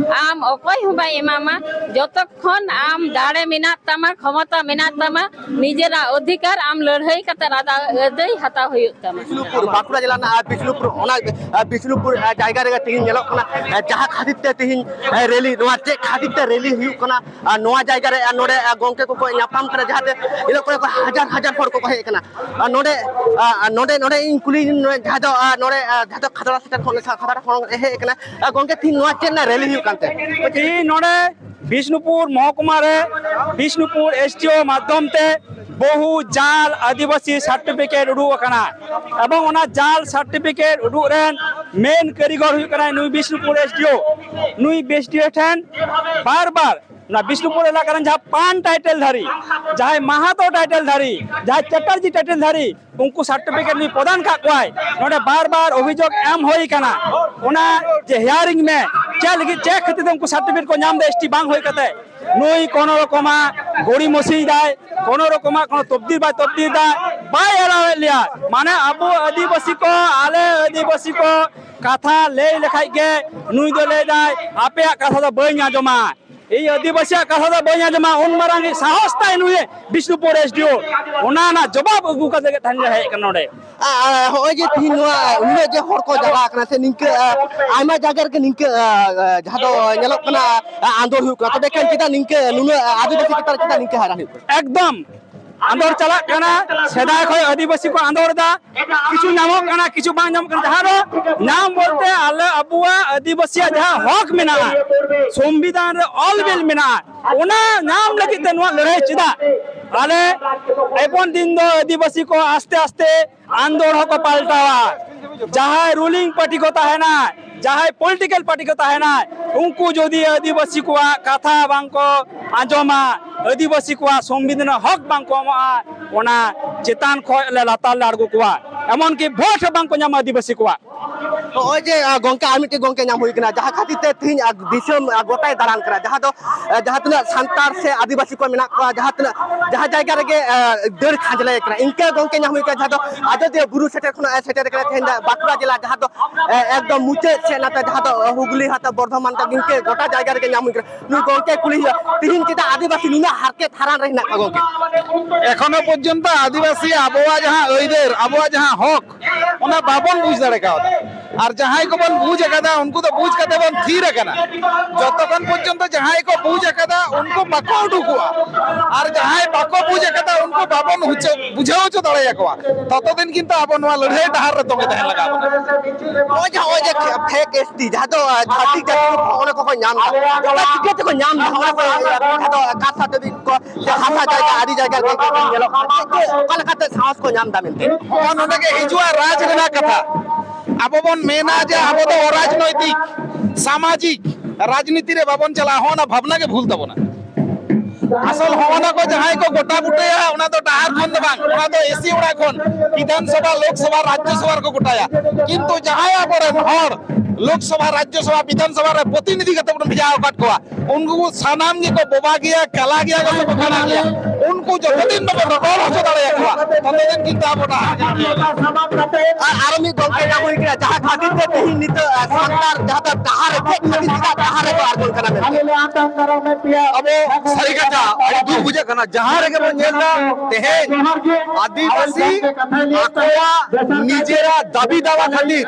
ᱟᱢ ᱚᱠᱚᱭ ᱦᱚᱸ ᱵᱟᱭ ᱮᱢᱟᱢᱟ᱾ ᱡᱚᱛᱚᱠᱷᱚᱱ ᱟᱢ ᱫᱟᱲᱮ ᱢᱮᱱᱟᱜ ᱛᱟᱢᱟ, ᱠᱷᱚᱢᱚᱛᱟ ᱢᱮᱱᱟᱜ ᱛᱟᱢᱟ, ᱱᱤᱡᱮᱨᱟᱜ ᱚᱫᱷᱤᱠᱟᱨ ᱟᱢ ᱞᱟᱹᱲᱦᱟᱹᱭ ᱠᱟᱛᱮ ᱟᱫᱟ-, ᱟᱹᱫᱟᱹᱭ ᱦᱟᱛᱟᱣ ᱦᱩᱭᱩᱜ ᱛᱟᱢᱟ᱾ ᱵᱤᱥᱱᱩᱯᱩᱨ, ᱵᱟᱸᱠᱩᱲᱟ ᱡᱮᱞᱟ ᱨᱮᱱᱟᱜ, ᱟᱨ ᱵᱤᱥᱱᱩᱯᱩᱨ, ᱚᱱᱟ, ᱟᱨ ᱵᱤᱥᱱᱩᱯᱩᱨ, ᱟᱨ ᱡᱟᱭᱜᱟ ᱨᱮᱜᱮ ᱛᱮᱦᱮᱧ ᱧᱮᱞᱚᱜ ᱠᱟᱱᱟ, ᱟᱨ ᱡᱟᱦᱟᱸ ᱠᱷᱟᱹᱛᱤᱨ ᱛᱮ ᱛᱮᱦᱮᱧ, ᱟᱨ ᱨᱮᱞᱤ, ᱱᱚᱣᱟ ᱪᱮᱫ ᱠᱷᱟᱹᱛᱤᱨ ᱛᱮ ᱨᱮᱞᱤ ᱦᱩᱭᱩᱜ ᱠᱟᱱᱟ, ᱟᱨ ᱱᱚᱣᱟ ᱡᱟᱭᱜᱟ ᱨᱮ, ᱟᱨ ᱱᱚᱰᱮ, ᱟᱨ ᱜᱚᱝᱠᱮ ᱠᱚᱠᱚ ᱧᱟᱯᱟᱢ ᱠᱟᱱᱟ, ᱡᱟᱦᱟᱸᱛᱮ ᱧᱮᱞᱚᱜ ᱠᱟᱱᱟ ᱠᱚ ᱦᱟᱡᱟᱨ ᱦᱟᱡᱟᱨ ᱦᱚᱲ ᱠᱚᱠᱚ ᱦᱮᱡ ᱟᱠᱟᱱᱟ᱾ ᱟᱨ ᱱᱚᱰᱮ, ᱟᱨ ᱱᱚᱰᱮ, ᱱᱚᱰᱮ ᱤᱧ ᱠᱩᱞᱤ, ᱱᱚᱰᱮ ᱡᱟᱦᱟᱸ ᱫᱚ, ᱟᱨ ᱱᱚᱰᱮ, ᱟᱨ ᱡᱟᱦᱟᱸ ᱫᱚ ᱠᱷᱟᱛᱲᱟ ᱥᱮᱴᱮᱨ ᱠᱷᱚᱱ, ᱠᱷᱟᱛᱲᱟ ᱠᱷᱚᱱ ᱦᱮᱡ ᱟᱠᱟᱱᱟ᱾ ᱟᱨ ᱜᱚᱝᱠᱮ, ᱛᱮᱦᱮᱧ ᱱᱚᱣᱟ ᱪᱮᱫ ᱨᱮᱱᱟᱜ ᱨᱮᱞᱤ ᱦᱩᱭᱩᱜ ᱠᱟᱱ ᱛᱮ? ᱛᱮᱦᱮᱧ ᱱᱚᱰᱮ ᱵᱤᱥᱱᱩᱯᱩᱨ ᱢᱚᱦᱚᱠᱩᱢᱟ ᱨᱮ ᱵᱤᱥᱱᱩᱯᱩᱨ ᱮᱥ ᱰᱤ ᱳ ᱢᱟᱫᱽᱫᱷᱚᱢ ᱛᱮ ᱵᱚᱦᱩ ᱡᱟᱞ ᱟᱹᱫᱤᱵᱟᱹᱥᱤ ᱥᱟᱨᱴᱤᱯᱷᱤᱠᱮᱴ ᱩᱰᱩᱠ ᱟᱠᱟᱱᱟ, ᱮᱵᱚᱝ ᱚᱱᱟ ᱡᱟᱞ ᱥᱟᱨᱴᱤᱯᱷᱤᱠᱮᱴ ᱩᱰᱩᱠ ᱨᱮᱱ ᱢᱮᱱ ᱠᱟᱹᱨᱤᱜᱚᱨ ᱦᱩᱭᱩᱜ ᱠᱟᱱᱟᱭ ᱱᱩᱭ ᱵᱤᱥᱱᱩᱯᱩᱨ ᱮᱥᱰᱤᱳ᱾ ᱱᱩᱭ ᱮᱥᱰᱤᱳ ᱴᱷᱮᱱ ᱵᱟᱨ ᱵᱟᱨ ᱱᱚᱣᱟ ᱵᱤᱥᱱᱩᱯᱩᱨ ᱮᱞᱟᱠᱟ ᱨᱮᱱ ᱡᱟᱦᱟᱸ ᱯᱟᱱ ᱴᱟᱭᱴᱮᱞ ᱫᱷᱟᱨᱤ, ᱡᱟᱦᱟᱸᱭ ᱢᱟᱦᱟᱛᱚ ᱴᱟᱭᱴᱮᱞ ᱫᱷᱟᱨᱤ, ᱡᱟᱦᱟᱸᱭ ᱪᱟᱴᱟᱨᱡᱤ ᱴᱟᱭᱴᱮᱞ ᱫᱷᱟᱨᱤ, ᱩᱱᱠᱩ ᱥᱟᱨᱴᱤᱯᱷᱤᱠᱮᱴ ᱱᱩᱭ ᱯᱨᱚᱫᱟᱱ ᱠᱟᱜ ᱠᱚᱣᱟᱭ᱾ ᱱᱚᱰᱮ ᱵᱟᱨ ᱵᱟᱨ ᱚᱵᱷᱤᱡᱳᱜᱽ ᱮᱢ ᱦᱩᱭ ᱠᱟᱱᱟ, ᱚᱱᱟ ᱡᱮ ᱦᱤᱭᱟᱨᱤᱝ ᱢᱮ, ᱪᱮᱫ ᱞᱟᱹᱜᱤᱫ, ᱪᱮᱫ ᱠᱷᱟᱹᱛᱤᱨ ᱛᱮ ᱩᱱᱠᱩ ᱥᱟᱨᱴᱤᱯᱷᱤᱠᱮᱴ ᱠᱚ ᱧᱟᱢ ᱮᱫᱟ ᱮᱥᱴᱤ ᱵᱟᱝ ᱦᱩᱭ ᱠᱟᱛᱮ? ᱱᱩᱭ ᱠᱳᱱᱳ ᱨᱚᱠᱚᱢᱟᱜ ᱜᱚᱲᱤ ᱢᱚᱥᱤ ᱫᱟᱭ, ᱠᱳᱱᱳ ᱨᱚᱠᱚᱢᱟᱜ ᱠᱳᱱᱳ ᱛᱚᱵᱫᱤᱞ ᱵᱟᱭ ᱛᱚᱵᱫᱤᱞ ᱫᱟ, ᱵᱟᱭ ᱮᱞᱟᱣᱮᱫ ᱞᱮᱭᱟ᱾ ᱢᱟᱱᱮ ᱟᱵᱚ ᱟᱹᱫᱤᱵᱟᱹᱥᱤ ᱠᱚ, ᱟᱞᱮ ᱟᱹᱫᱤᱵᱟᱹᱥᱤ ᱠᱚ ᱠᱟᱛᱷᱟ ᱞᱟᱹᱭ ᱞᱮᱠᱷᱟᱡ ᱜᱮ ᱱᱩᱭ ᱫᱚ ᱞᱟᱹᱭ ᱫᱟᱭ, "ᱟᱯᱮᱭᱟᱜ ᱠᱟᱛᱷᱟ ᱫᱚ ᱵᱟᱹᱧ ᱟᱸᱡᱚᱢᱟ, ᱤᱧ ᱟᱹᱫᱤᱵᱟᱹᱥᱤᱭᱟᱜ ᱠᱟᱛᱷᱟ ᱫᱚ ᱵᱟᱹᱧ ᱟᱸᱡᱚᱢᱟ", ᱩᱱ ᱢᱟᱨᱟᱝ ᱥᱟᱦᱚᱥ ᱛᱟᱭ ᱱᱩᱭ ᱵᱤᱥᱱᱩᱯᱩᱨ ᱮᱥᱰᱤᱳ᱾ ᱚᱱᱟ ᱨᱮᱱᱟᱜ ᱡᱚᱵᱟᱵ ᱟᱹᱜᱩ ᱠᱟᱛᱮ ᱜᱮ ᱛᱮᱦᱮᱧ ᱞᱮ ᱦᱮᱡ ᱟᱠᱟᱱᱟ ᱱᱚᱰᱮ᱾ ᱟ, ᱟ, ᱦᱚᱸᱜᱼᱚᱭ ᱡᱮ ᱛᱤᱦᱤᱧ ᱱᱚᱣᱟ ᱩᱱᱟᱹᱜ ᱡᱮ ᱦᱚᱲ ᱠᱚ ᱡᱟᱣᱨᱟ ᱟᱠᱟᱱᱟ ᱥᱮ ᱱᱤᱝᱠᱟᱹ, ᱟ, ᱟᱭᱢᱟ ᱡᱟᱭᱜᱟ ᱨᱮᱜᱮ ᱱᱤᱝᱠᱟᱹ, ᱟ, ᱟ, ᱡᱟᱦᱟᱸ ᱫᱚ ᱧᱮᱞᱚᱜ ᱠᱟᱱᱟ, ᱟ, ᱟᱸᱫᱳᱲ ᱦᱩᱭᱩᱜ ᱠᱟᱱᱟ, ᱛᱚᱵᱮ ᱠᱷᱟᱱ ᱪᱮᱫᱟᱜ ᱱᱤᱝᱠᱟᱹ ᱱᱩᱱᱟᱹᱜ ᱟᱹᱫᱤᱵᱟᱹᱥᱤ ᱪᱮᱛᱟᱱ ᱨᱮ ᱪᱮᱫᱟᱜ ᱱᱤᱝᱠᱟᱹ ᱦᱟᱨᱟ ᱦᱩᱭᱩᱜ ᱠᱟᱱᱟ? ᱮᱠᱫᱚᱢ ᱟᱸᱫᱳᱲ ᱪᱟᱞᱟᱜ ᱠᱟᱱᱟ, ᱥᱮᱫᱟᱭ ᱠᱷᱚᱱ ᱟᱹᱫᱤᱵᱟᱹᱥᱤ ᱠᱚ ᱟᱸᱫᱳᱲ ᱮᱫᱟ, ᱠᱤᱪᱷᱩ ᱧᱟᱢᱚᱜ ᱠᱟᱱᱟ, ᱠᱤᱪᱷᱩ ᱵᱟᱝ ᱧᱟᱢᱚᱜ ᱠᱟᱱᱟ᱾ ᱡᱟᱦᱟᱸ ᱫᱚ ᱧᱟᱢ ᱵᱚᱞᱛᱮ ᱟᱞᱮ ᱟᱵᱚᱣᱟᱜ ᱟᱹᱫᱤᱵᱟᱹᱥᱤᱭᱟᱜ ᱡᱟᱦᱟᱸ ᱦᱚᱠ ᱢᱮᱱᱟᱜᱼᱟ, ᱥᱚᱝᱵᱤᱫᱷᱟᱱ ᱨᱮ ᱚᱞ ᱵᱤᱞ ᱢᱮᱱᱟᱜᱼᱟ, ᱚᱱᱟ ᱧᱟᱢ ᱞᱟᱹᱜᱤᱫ ᱛᱮ ᱱᱚᱣᱟ ᱞᱟᱹᱲᱦᱟᱹᱭ ᱪᱮᱫᱟᱜ? ᱟᱞᱮ ᱮᱵᱚᱱ ᱫᱤᱱ ᱫᱚ ᱟᱹᱫᱤᱵᱟᱹᱥᱤ ᱠᱚ ᱟᱥᱛᱮ ᱟᱥᱛᱮ ᱟᱱᱫᱳᱲ ᱦᱚᱸᱠᱚ ᱯᱟᱞᱴᱟᱣᱟ᱾ ᱡᱟᱦᱟᱸᱭ ᱨᱩᱞᱤᱝ ᱯᱟᱨᱴᱤ ᱠᱚ ᱛᱟᱦᱮᱱᱟ, ᱡᱟᱦᱟᱸᱭ ᱯᱚᱞᱤᱴᱤᱠᱟᱞ ᱯᱟᱨᱴᱤ ᱠᱚ ᱛᱟᱦᱮᱱᱟ, ᱩᱱᱠᱩ ᱡᱩᱫᱤ ᱟᱹᱫᱤᱵᱟᱹᱥᱤ ᱠᱚᱣᱟᱜ ᱠᱟᱛᱷᱟ ᱵᱟᱝ ᱠᱚ ᱟᱸᱡᱚᱢᱟ, ᱟᱹᱫᱤᱵᱟᱹᱥᱤ ᱠᱚᱣᱟᱜ ᱥᱚᱝᱵᱤᱫᱷᱟᱱ ᱦᱚᱠ ᱵᱟᱝ ᱠᱚ ᱮᱢᱚᱜᱼᱟ, ᱚᱱᱟ ᱪᱮᱛᱟᱱ ᱠᱷᱚᱱ ᱞᱮ ᱞᱟᱛᱟᱨ ᱞᱮ ᱟᱬᱜᱚ ᱠᱚᱣᱟ, ᱮᱢᱚᱱ ᱠᱤ ᱵᱷᱳᱴ ᱦᱚᱸ ᱵᱟᱝ ᱠᱚ ᱧᱟᱢᱟ ᱟᱹᱫᱤᱵᱟᱹᱥᱤ ᱠᱚᱣᱟᱜ᱾ ᱱᱚᱜᱼᱚᱭ ᱡᱮ, ᱟ, ᱜᱚᱝᱠᱮ, ᱟᱨ ᱢᱤᱫᱴᱮᱡ ᱜᱚᱝᱠᱮ ᱧᱟᱢ ᱦᱩᱭ ᱠᱟᱱᱟ, ᱡᱟᱦᱟᱸ ᱠᱷᱟᱹᱛᱤᱨ ᱛᱮ ᱛᱮᱦᱤᱧ, ᱟ, ᱫᱤᱥᱚᱢ, ᱟ, ᱜᱚᱴᱟᱭ ᱫᱟᱬᱟᱱ ᱠᱟᱱᱟ, ᱡᱟᱦᱟᱸ ᱫᱚ, ᱟ, ᱡᱟᱦᱟᱸ ᱛᱤᱱᱟᱹᱜ ᱥᱟᱱᱛᱟᱲ ᱥᱮ ᱟᱹᱫᱤᱵᱟᱹᱥᱤ ᱠᱚ ᱢᱮᱱᱟᱜ ᱠᱚᱣᱟ, ᱡᱟᱦᱟᱸ ᱛᱤᱱᱟᱹᱜ, ᱡᱟᱦᱟᱸ ᱡᱟᱭᱜᱟ ᱨᱮᱜᱮ, ᱟ, ᱫᱟᱹᱲ ᱠᱷᱟᱸᱡᱽᱞᱮ ᱠᱟᱱᱟ, ᱤᱱᱠᱟᱹ ᱜᱚᱝᱠᱮ ᱧᱟᱢ ᱦᱩᱭ ᱠᱟᱱᱟ, ᱡᱟᱦᱟᱸ ᱫᱚ ᱟᱡᱚᱫᱤᱭᱟᱹ ᱵᱩᱨᱩ ᱥᱮᱴᱮᱨ ᱠᱷᱚᱱᱟᱜ ᱮ ᱥᱮᱴᱮᱨ ᱠᱟᱱᱟ, ᱛᱮᱦᱮᱧ ᱫᱚ ᱵᱟᱸᱠᱩᱲᱟ ᱡᱮᱞᱟ, ᱡᱟᱦᱟᱸ ᱫᱚ, ᱮ, ᱮᱠᱫᱚᱢ ᱢᱩᱪᱟᱹᱫ ᱥᱮᱫ, ᱱᱟᱛᱮ ᱡᱟᱦᱟᱸ ᱫᱚ ᱦᱩᱜᱽᱞᱤ, ᱦᱟᱛᱟ ᱵᱚᱨᱫᱷᱚᱢᱟᱱ ᱛᱟᱠ, ᱤᱱᱠᱟᱹ ᱜᱚᱴᱟ ᱡᱟᱭᱜᱟ ᱨᱮᱜᱮ ᱧᱟᱢ ᱦᱩᱭ ᱠᱟᱱᱟ᱾ ᱱᱩᱭ ᱜᱚᱝᱠᱮ ᱠᱩᱞᱤ ᱦᱩᱭᱩᱜᱼᱟ, ᱛᱤᱦᱤᱧ ᱪᱮᱫᱟᱜ ᱟᱹᱫᱤᱵᱟᱹᱥᱤ ᱱᱩᱱᱟᱹᱜ ᱦᱟᱨᱠᱮᱛ ᱦᱟᱨᱟᱱ ᱨᱮ ᱦᱮᱱᱟᱜ ᱠᱚᱣᱟ ᱜᱚᱝᱠᱮ? ᱮᱠᱷᱚᱱᱳ ᱯᱚᱨᱡᱚᱱᱛᱚ ᱟᱹᱫᱤᱵᱟᱹᱥᱤ ᱟᱵᱚᱣᱟᱜ ᱡᱟᱦᱟᱸ ᱟᱹᱭᱫᱟᱹᱨ, ᱟᱵᱚᱣᱟᱜ ᱡᱟᱦᱟᱸ ᱦᱚᱠ, ᱚᱱᱟ ᱵᱟᱵᱚᱱ ᱵᱩᱡᱽ ᱫᱟᱲᱮ ᱠᱟᱣᱫᱟ᱾ ᱟᱨ ᱡᱟᱦᱟᱸᱭ ᱠᱚᱵᱚᱱ ᱵᱩᱡᱽ ᱟᱠᱟᱫᱟ, ᱩᱱᱠᱩ ᱫᱚ ᱵᱩᱡᱽ ᱠᱟᱛᱮ ᱵᱚᱱ ᱛᱷᱤᱨ ᱟᱠᱟᱱᱟ᱾ ᱡᱚᱛᱚᱠᱷᱚᱱ ᱯᱚᱨᱡᱚᱱᱛᱚ ᱡᱟᱦᱟᱸᱭ ᱠᱚ ᱵᱩᱡᱽ ᱟᱠᱟᱫᱟ, ᱩᱱᱠᱩ ᱵᱟᱠᱚ ᱩᱰᱩᱠᱚᱜᱼᱟ, ᱟᱨ ᱡᱟᱦᱟᱸᱭ ᱵᱟᱠᱚ ᱵᱩᱡᱽ ᱟᱠᱟᱫᱟ, ᱩᱱᱠᱩ ᱵᱟᱵᱚᱱ ᱦᱚᱪᱚ-, ᱵᱩᱡᱷᱟᱹᱣ ᱦᱚᱪᱚ ᱫᱟᱲᱮᱭᱟᱠᱚᱣᱟ᱾ ᱛᱚᱛᱚ ᱫᱤᱱ ᱠᱤᱱᱛᱩ ᱟᱵᱚ ᱱᱚᱣᱟ ᱞᱟᱹᱲᱦᱟᱹᱭ ᱰᱟᱦᱟᱨ ᱨᱮ ᱛᱚᱸᱜᱮ ᱛᱟᱦᱮᱸ ᱞᱟᱜᱟᱣ ᱵᱚᱱᱟ᱾ ᱱᱚᱜᱼᱚᱭ ᱡᱮ, ᱱᱚᱜᱼᱚᱭ ᱡᱮ ᱯᱷᱮᱠ ᱮᱥ ᱴᱤ, ᱡᱟᱦᱟᱸ ᱫᱚ, ᱟᱸ, ᱪᱷᱟᱹᱛᱤᱠ ᱡᱟᱹᱛᱤ ᱠᱚ ᱚᱸᱰᱮ ᱠᱚᱠᱚ ᱧᱟᱢ ᱮᱫᱟ, ᱚᱱᱟ ᱪᱤᱠᱟᱹ ᱛᱮᱠᱚ ᱧᱟᱢ ᱮᱫᱟ? ᱚᱱᱟ ᱠᱚ, ᱡᱟᱦᱟᱸ ᱫᱚ ᱠᱟᱛᱷᱟ ᱫᱟᱹᱵᱤ ᱠᱚ, ᱡᱮ ᱦᱟᱥᱟ ᱡᱟᱭᱜᱟ ᱟᱹᱰᱤ ᱡᱟᱭᱜᱟ ᱨᱮᱜᱮ ᱧᱮᱞᱚᱜ ᱠᱟᱱᱟ, ᱪᱮᱫ, ᱪᱮᱫ, ᱚᱠᱟ ᱞᱮᱠᱟᱛᱮ ᱥᱟᱦᱚᱥ ᱠᱚ ᱧᱟᱢ ᱮᱫᱟ ᱢᱮᱱᱛᱮ? ᱦᱚᱸᱜᱼᱚ ᱱᱚᱰᱮ ᱜᱮ ᱦᱤᱡᱩᱜᱼᱟ ᱨᱟᱡᱽ ᱨᱮᱱᱟᱜ ᱠᱟᱛᱷᱟ᱾ ᱟᱵᱚ ᱵᱚᱱ ᱢᱮᱱᱟ ᱡᱮ ᱟᱵᱚ ᱫᱚ ᱚᱨᱟᱡᱽᱱᱳᱭᱛᱤᱠ, ᱥᱟᱢᱟᱡᱤᱠ ᱨᱟᱡᱽᱱᱤᱛᱤ ᱨᱮ ᱵᱟᱵᱚᱱ ᱪᱟᱞᱟᱜᱼᱟ, ᱦᱚᱸᱜᱼᱚ ᱱᱟ ᱵᱷᱟᱵᱽᱱᱟ ᱜᱮ ᱵᱷᱩᱞ ᱛᱟᱵᱚᱱᱟ᱾ ᱟᱥᱚᱞ ᱦᱚᱸᱜᱼᱚ ᱱᱟ ᱠᱚ ᱡᱟᱦᱟᱸᱭ ᱠᱚ ᱜᱚᱴᱟ ᱵᱩᱴᱟᱹᱭᱟ, ᱚᱱᱟ ᱫᱚ ᱰᱟᱦᱟᱨ ᱠᱷᱚᱱ ᱫᱚ ᱵᱟᱝ, ᱚᱱᱟ ᱫᱚ ᱮᱥᱤ ᱚᱲᱟᱜ ᱠᱷᱚᱱ ᱵᱤᱫᱷᱟᱱ ᱥᱚᱵᱷᱟ, ᱞᱳᱠ ᱥᱚᱵᱷᱟ, ᱨᱟᱡᱽᱡᱚ ᱥᱚᱵᱷᱟ ᱨᱮᱠᱚ ᱜᱚᱴᱟᱭᱟ᱾ ᱠᱤᱱᱛᱩ ᱡᱟᱦᱟᱸᱭ ᱟᱵᱚᱨᱮᱱ ᱦᱚᱲ ᱞᱳᱠ ᱥᱚᱵᱷᱟ, ᱨᱟᱡᱽᱡᱚ ᱥᱚᱵᱷᱟ, ᱵᱤᱫᱷᱟᱱ ᱥᱚᱵᱷᱟ ᱨᱮ ᱯᱨᱚᱛᱤᱱᱤᱫᱷᱤ ᱠᱟᱛᱮ ᱵᱚᱱ ᱵᱷᱮᱡᱟ ᱟᱠᱟᱫ ᱠᱚᱣᱟ, ᱩᱱᱠᱩ ᱥᱟᱱᱟᱢ ᱜᱮᱠᱚ ᱵᱚᱵᱟ ᱜᱮᱭᱟ, ᱠᱟᱞᱟ ᱜᱮᱭᱟ ᱠᱚ, ᱥᱮᱠᱚ ᱠᱟᱱᱟ ᱜᱮᱭᱟ᱾ ᱩᱱᱠᱩ ᱡᱚᱛᱚ ᱫᱤᱱ ᱵᱟᱵᱚᱱ ᱨᱚᱯᱚᱲ ᱦᱚᱪᱚ ᱫᱟᱲᱮᱭᱟᱠᱚᱣᱟ, ᱛᱚᱛᱚ ᱫᱤᱱ ᱠᱤᱱᱛᱩ ᱟᱵᱚ ᱰᱟᱦᱟᱨ ᱜᱮ ᱟᱨ, ᱟᱨᱚ ᱢᱤᱫ ᱜᱚᱝᱠᱮ ᱧᱟᱢ ᱦᱩᱭ ᱠᱟᱱᱟ, ᱡᱟᱦᱟᱸ ᱠᱷᱟᱹᱛᱤᱨ ᱛᱮ ᱛᱮᱦᱮᱧ ᱱᱤᱛᱚᱜ, ᱟᱸ, ᱥᱟᱱᱛᱟᱲ ᱡᱟᱦᱟᱸ ᱫᱚ ᱰᱟᱦᱟᱨ ᱨᱮ ᱪᱮᱫ ᱠᱷᱟᱹᱛᱤᱨ ᱪᱮᱫᱟᱜ ᱰᱟᱦᱟᱨ ᱨᱮᱠᱚ ᱟᱬᱜᱚᱱ ᱠᱟᱱᱟ ᱢᱮᱱᱛᱮ? ᱟᱵᱚ ᱥᱟᱹᱨᱤ ᱠᱟᱛᱷᱟ, ᱟᱹᱰᱤ ᱫᱩᱠ ᱵᱩᱡᱷᱟᱹᱜ ᱠᱟᱱᱟ᱾ ᱡᱟᱦᱟᱸ ᱨᱮᱜᱮ ᱵᱚᱱ ᱧᱮᱞ ᱮᱫᱟ, ᱛᱮᱦᱮᱧ ᱟᱹᱫᱤᱵᱟᱹᱥᱤ ᱟᱠᱚᱣᱟᱜ ᱱᱤᱡᱮᱨᱟᱜ ᱫᱟᱹᱵᱤ ᱫᱟᱣᱟ ᱠᱷᱟᱹᱛᱤᱨ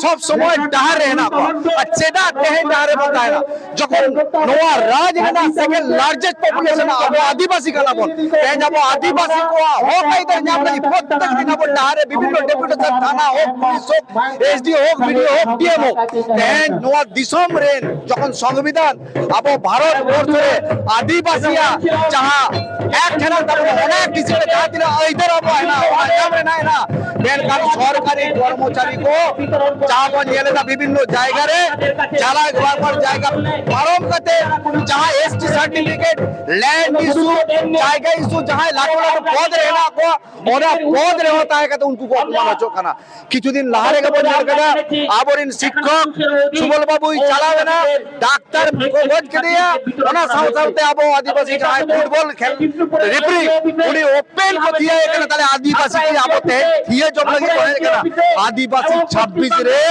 ᱥᱚᱵ ᱥᱚᱢᱚᱭ ᱰᱟᱦᱟᱨ ᱨᱮ ᱦᱮᱱᱟᱜ ᱠᱚᱣᱟ᱾ ᱟᱨ ᱪᱮᱫᱟᱜ ᱛᱮᱦᱮᱧ ᱰᱟᱦᱟᱨ ᱨᱮᱵᱚᱱ ᱛᱟᱦᱮᱱᱟ? ᱡᱚᱠᱷᱚᱱ ᱱᱚᱣᱟ ᱨᱟᱡᱽ ᱨᱮᱱᱟᱜ second largest population ᱟᱵᱚ ᱟᱹᱫᱤᱵᱟᱹᱥᱤ ᱠᱟᱱᱟ ᱵᱚᱱ, ᱛᱮᱦᱮᱧ ᱟᱵᱚ ᱟᱹᱫᱤᱵᱟᱹᱥᱤ ᱠᱚᱣᱟᱜ ᱦᱚᱠ ᱟᱹᱭᱫᱟᱹᱨ ᱧᱟᱢ ᱞᱟᱹᱜᱤᱫ ᱯᱨᱚᱛᱮᱠ ᱫᱤᱱ ᱟᱵᱚ ᱰᱟᱦᱟᱨ ᱨᱮ ᱵᱤᱵᱷᱤᱱᱱᱚ deputation, ᱛᱷᱟᱱᱟ ᱦᱳᱠ, ᱯᱩᱞᱤᱥ ᱦᱳᱠ, ᱮᱥ ᱰᱤ ᱳ ᱦᱳᱠ, ᱵᱤ ᱰᱤ ᱳ ᱦᱳᱠ, ᱰᱤ ᱮᱢ ᱦᱳᱠ, ᱛᱮᱦᱮᱧ ᱱᱚᱣᱟ ᱫᱤᱥᱚᱢ ᱨᱮᱱ ᱡᱚᱠᱷᱚᱱ ᱥᱚᱝᱵᱤᱫᱷᱟᱱ ᱟᱵᱚ ᱵᱷᱟᱨᱚᱛ ᱵᱚᱨᱥᱚ ᱨᱮ ᱟᱹᱫᱤᱵᱟᱹᱥᱤᱭᱟᱜ ᱡᱟᱦᱟᱸ act ᱦᱮᱱᱟᱜ ᱛᱟᱵᱚᱱᱟ, ᱚᱱᱟ act ᱦᱤᱥᱟᱹᱵ ᱛᱮ ᱡᱟᱦᱟᱸ ᱛᱤᱱᱟᱹᱜ ᱟᱹᱭᱫᱟᱹᱨ ᱟᱵᱚᱣᱟᱜ ᱦᱮᱱᱟᱜᱼᱟ, ᱚᱱᱟ ᱧᱟᱢ ᱨᱮᱱᱟᱜ ᱦᱮᱱᱟᱜᱼᱟ᱾ ᱢᱮᱱᱠᱷᱟᱱ ᱥᱚᱨᱠᱟᱨᱤ ᱠᱚᱨᱢᱚᱪᱟᱨᱤ ᱠᱚ ᱡᱟᱦᱟᱸ ᱵᱚᱱ ᱧᱮᱞ ᱮᱫᱟ, ᱵᱤᱵᱷᱤᱱᱱᱚ ᱡᱟᱭᱜᱟ ᱨᱮ ᱪᱟᱞᱟᱣ ᱵᱟᱨ ᱵᱟᱨ ᱡᱟᱭᱜᱟ ᱯᱟᱨᱚᱢ ᱠᱟᱛᱮ ᱡᱟᱦᱟᱸ S T certificate, land issue, ᱡᱟᱭᱜᱟ issue, ᱡᱟᱦᱟᱸᱭ ᱞᱟᱹᱴᱩ ᱞᱟᱹᱴᱩ ᱯᱚᱫᱽ ᱨᱮ ᱦᱮᱱᱟᱜ ᱠᱚᱣᱟ, ᱚᱱᱟ ᱯᱚᱫᱽ ᱨᱮᱦᱚᱸ ᱛᱟᱦᱮᱸ ᱠᱟᱛᱮ ᱩᱱᱠᱩ ᱠᱚ ᱚᱯᱚᱢᱟᱱ ᱦᱚᱪᱚᱜ ᱠᱟᱱᱟ᱾ ᱠᱤᱪᱷᱩ ᱫᱤᱱ ᱞᱟᱦᱟ ᱨᱮᱜᱮ ᱵᱚᱱ ᱧᱮᱞ ᱠᱟᱫᱟ, ᱟᱵᱚᱨᱮᱱ ᱥᱤᱠᱠᱷᱚᱠ ᱥᱩᱵᱚᱞ ᱵᱟᱵᱩᱭ ᱪᱟᱞᱟᱣ ᱮᱱᱟ, ᱰᱟᱠᱛᱟᱨ ᱠᱚ ᱜᱚᱡ ᱠᱮᱫᱮᱭᱟ, ᱚᱱᱟ ᱥᱟᱶ ᱥᱟᱶᱛᱮ ᱟᱵᱚ ᱟᱹᱫᱤᱵᱟᱹᱥᱤ ᱡᱟᱦᱟᱸᱭ ᱯᱷᱩᱴᱵᱚᱞ ᱠᱷᱮᱞ ᱨᱮᱯᱷᱟᱨᱤ, ᱩᱱᱤ ᱳᱯᱮᱱ ᱠᱚ ᱛᱷᱤᱭᱟᱹᱭᱮ ᱠᱟᱱᱟ᱾ ᱛᱟᱦᱞᱮ ᱟᱹᱫᱤᱵᱟᱹᱥᱤ ᱠᱤ ᱟᱵᱚ ᱛᱮᱦᱮᱧ ᱛᱷᱤᱭᱟᱹ ᱡᱚᱢ ᱞᱟᱹᱜᱤᱫ ᱠᱚ ᱦᱮᱡ ᱠᱟᱱᱟ? ᱟᱹᱫᱤᱵᱟᱹᱥᱤ ᱪᱷᱟᱵᱵᱤᱥ ᱨᱮ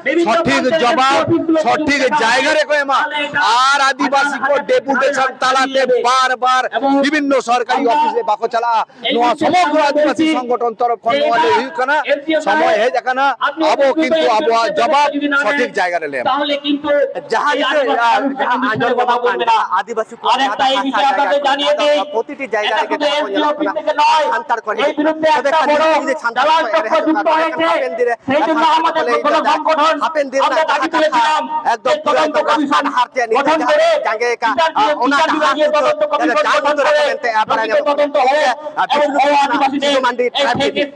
ᱥᱚᱴᱷᱤᱠ ᱡᱚᱵᱟᱵ ᱥᱚᱴᱷᱤᱠ ᱡᱟᱭᱜᱟ ᱨᱮᱠᱚ ᱮᱢᱟ᱾ ᱟᱨ ᱟᱹᱫᱤᱵᱟᱹᱥᱤ ᱠᱚ ᱰᱮᱯᱩᱴᱮᱥᱚᱱ ᱛᱟᱞᱟᱛᱮ ᱵᱟᱨ ᱵᱟᱨ ᱵᱤᱵᱷᱤᱱᱱᱚ ᱥᱚᱨᱠᱟᱨᱤ ᱚᱯᱷᱤᱥ ᱨᱮ ᱵᱟᱠᱚ ᱪᱟᱞᱟᱜᱼᱟ᱾ ᱱᱚᱣᱟ ᱥᱚᱢᱚᱜᱨᱚ ᱟᱹᱫᱤᱵᱟᱹᱥᱤ ᱥᱚᱝᱜᱚᱴᱷᱚᱱ ᱛᱚᱨᱚᱯ ᱠᱷᱚᱱ ᱱᱚᱣᱟ ᱞᱟᱹᱭ ᱦᱩᱭᱩᱜ ᱠᱟᱱᱟ, ᱥᱚᱢᱚᱭ ᱦᱮᱡ ᱟᱠᱟᱱᱟ ᱟᱵᱚ ᱠᱤᱱᱛᱩ ᱟᱵᱚᱣᱟᱜ ᱡᱚᱵᱟᱵ ᱥᱚᱴᱷᱤᱠ ᱡᱟᱭᱜᱟ ᱨᱮ ᱞᱮ ᱮᱢᱟ᱾ ᱡᱟᱦᱟᱸ ᱱᱤᱛᱚᱜ, ᱟᱨ ᱡᱟᱦᱟᱸ ᱟᱸᱡᱚᱢ ᱜᱚᱫᱚᱜ ᱠᱟᱱ, ᱡᱟᱦᱟᱸ ᱟᱹᱫᱤᱵᱟᱹᱥᱤ ᱠᱚᱣᱟᱜ ᱡᱟᱦᱟᱸ ᱛᱟᱠᱟ ᱦᱟᱥᱟ ᱡᱟᱭᱜᱟ ᱠᱚ ᱢᱮᱱᱟᱜ ᱛᱟᱠᱚᱣᱟ, ᱯᱨᱚᱛᱤᱴᱤ ᱡᱟᱭᱜᱟ ᱨᱮᱜᱮ ᱛᱟᱦᱮᱸ ᱠᱚ ᱧᱮᱞᱚᱜ ᱠᱟᱱᱟ᱾ ᱥᱟᱱᱛᱟᱲ ᱠᱚ ᱦᱤᱡᱩᱜ ᱠᱟᱱᱟ᱾ ᱛᱚᱵᱮ ᱠᱷᱟᱱ ᱱᱤᱛᱚᱜ ᱡᱩᱫᱤ ᱥᱟᱱᱛᱟᱲ ᱠᱚ ᱮᱲᱮ ᱦᱚᱪᱚᱜ ᱠᱟᱱᱟ, ᱦᱟᱯᱮᱱ ᱫᱤᱱ ᱨᱮ ᱥᱟᱱᱛᱟᱲ ᱠᱚ ᱞᱟᱹᱭ ᱮᱫᱟ, ᱦᱟᱯᱮᱱ ᱫᱤᱱ ᱨᱮᱱᱟᱜ ᱡᱟᱦᱟᱸ ᱠᱟᱛᱷᱟ, ᱮᱠᱫᱚᱢ ᱯᱩᱨᱟᱹ ᱮᱠᱫᱚᱢ ᱰᱟᱦᱟᱨ ᱪᱮᱫ ᱱᱤᱛᱚᱜ ᱡᱟᱦᱟᱸ ᱡᱟᱸᱜᱮ ᱟᱠᱟᱫ, ᱚᱱᱟ ᱰᱟᱦᱟᱨ ᱠᱤᱱᱛᱩ ᱡᱟᱦᱟᱸ ᱪᱟᱞ ᱩᱛᱟᱹᱨ ᱟᱠᱟᱱᱟ ᱢᱮᱱᱛᱮ ᱵᱟᱲᱟᱭ ᱧᱟᱢᱚᱜ ᱠᱟᱱᱟ᱾ ᱵᱤᱥᱱᱩ ᱠᱤᱥᱩᱱ ᱢᱟᱱᱰᱤ, ᱴᱨᱟᱭᱤᱵᱽ ᱴᱤᱵᱷᱤ᱾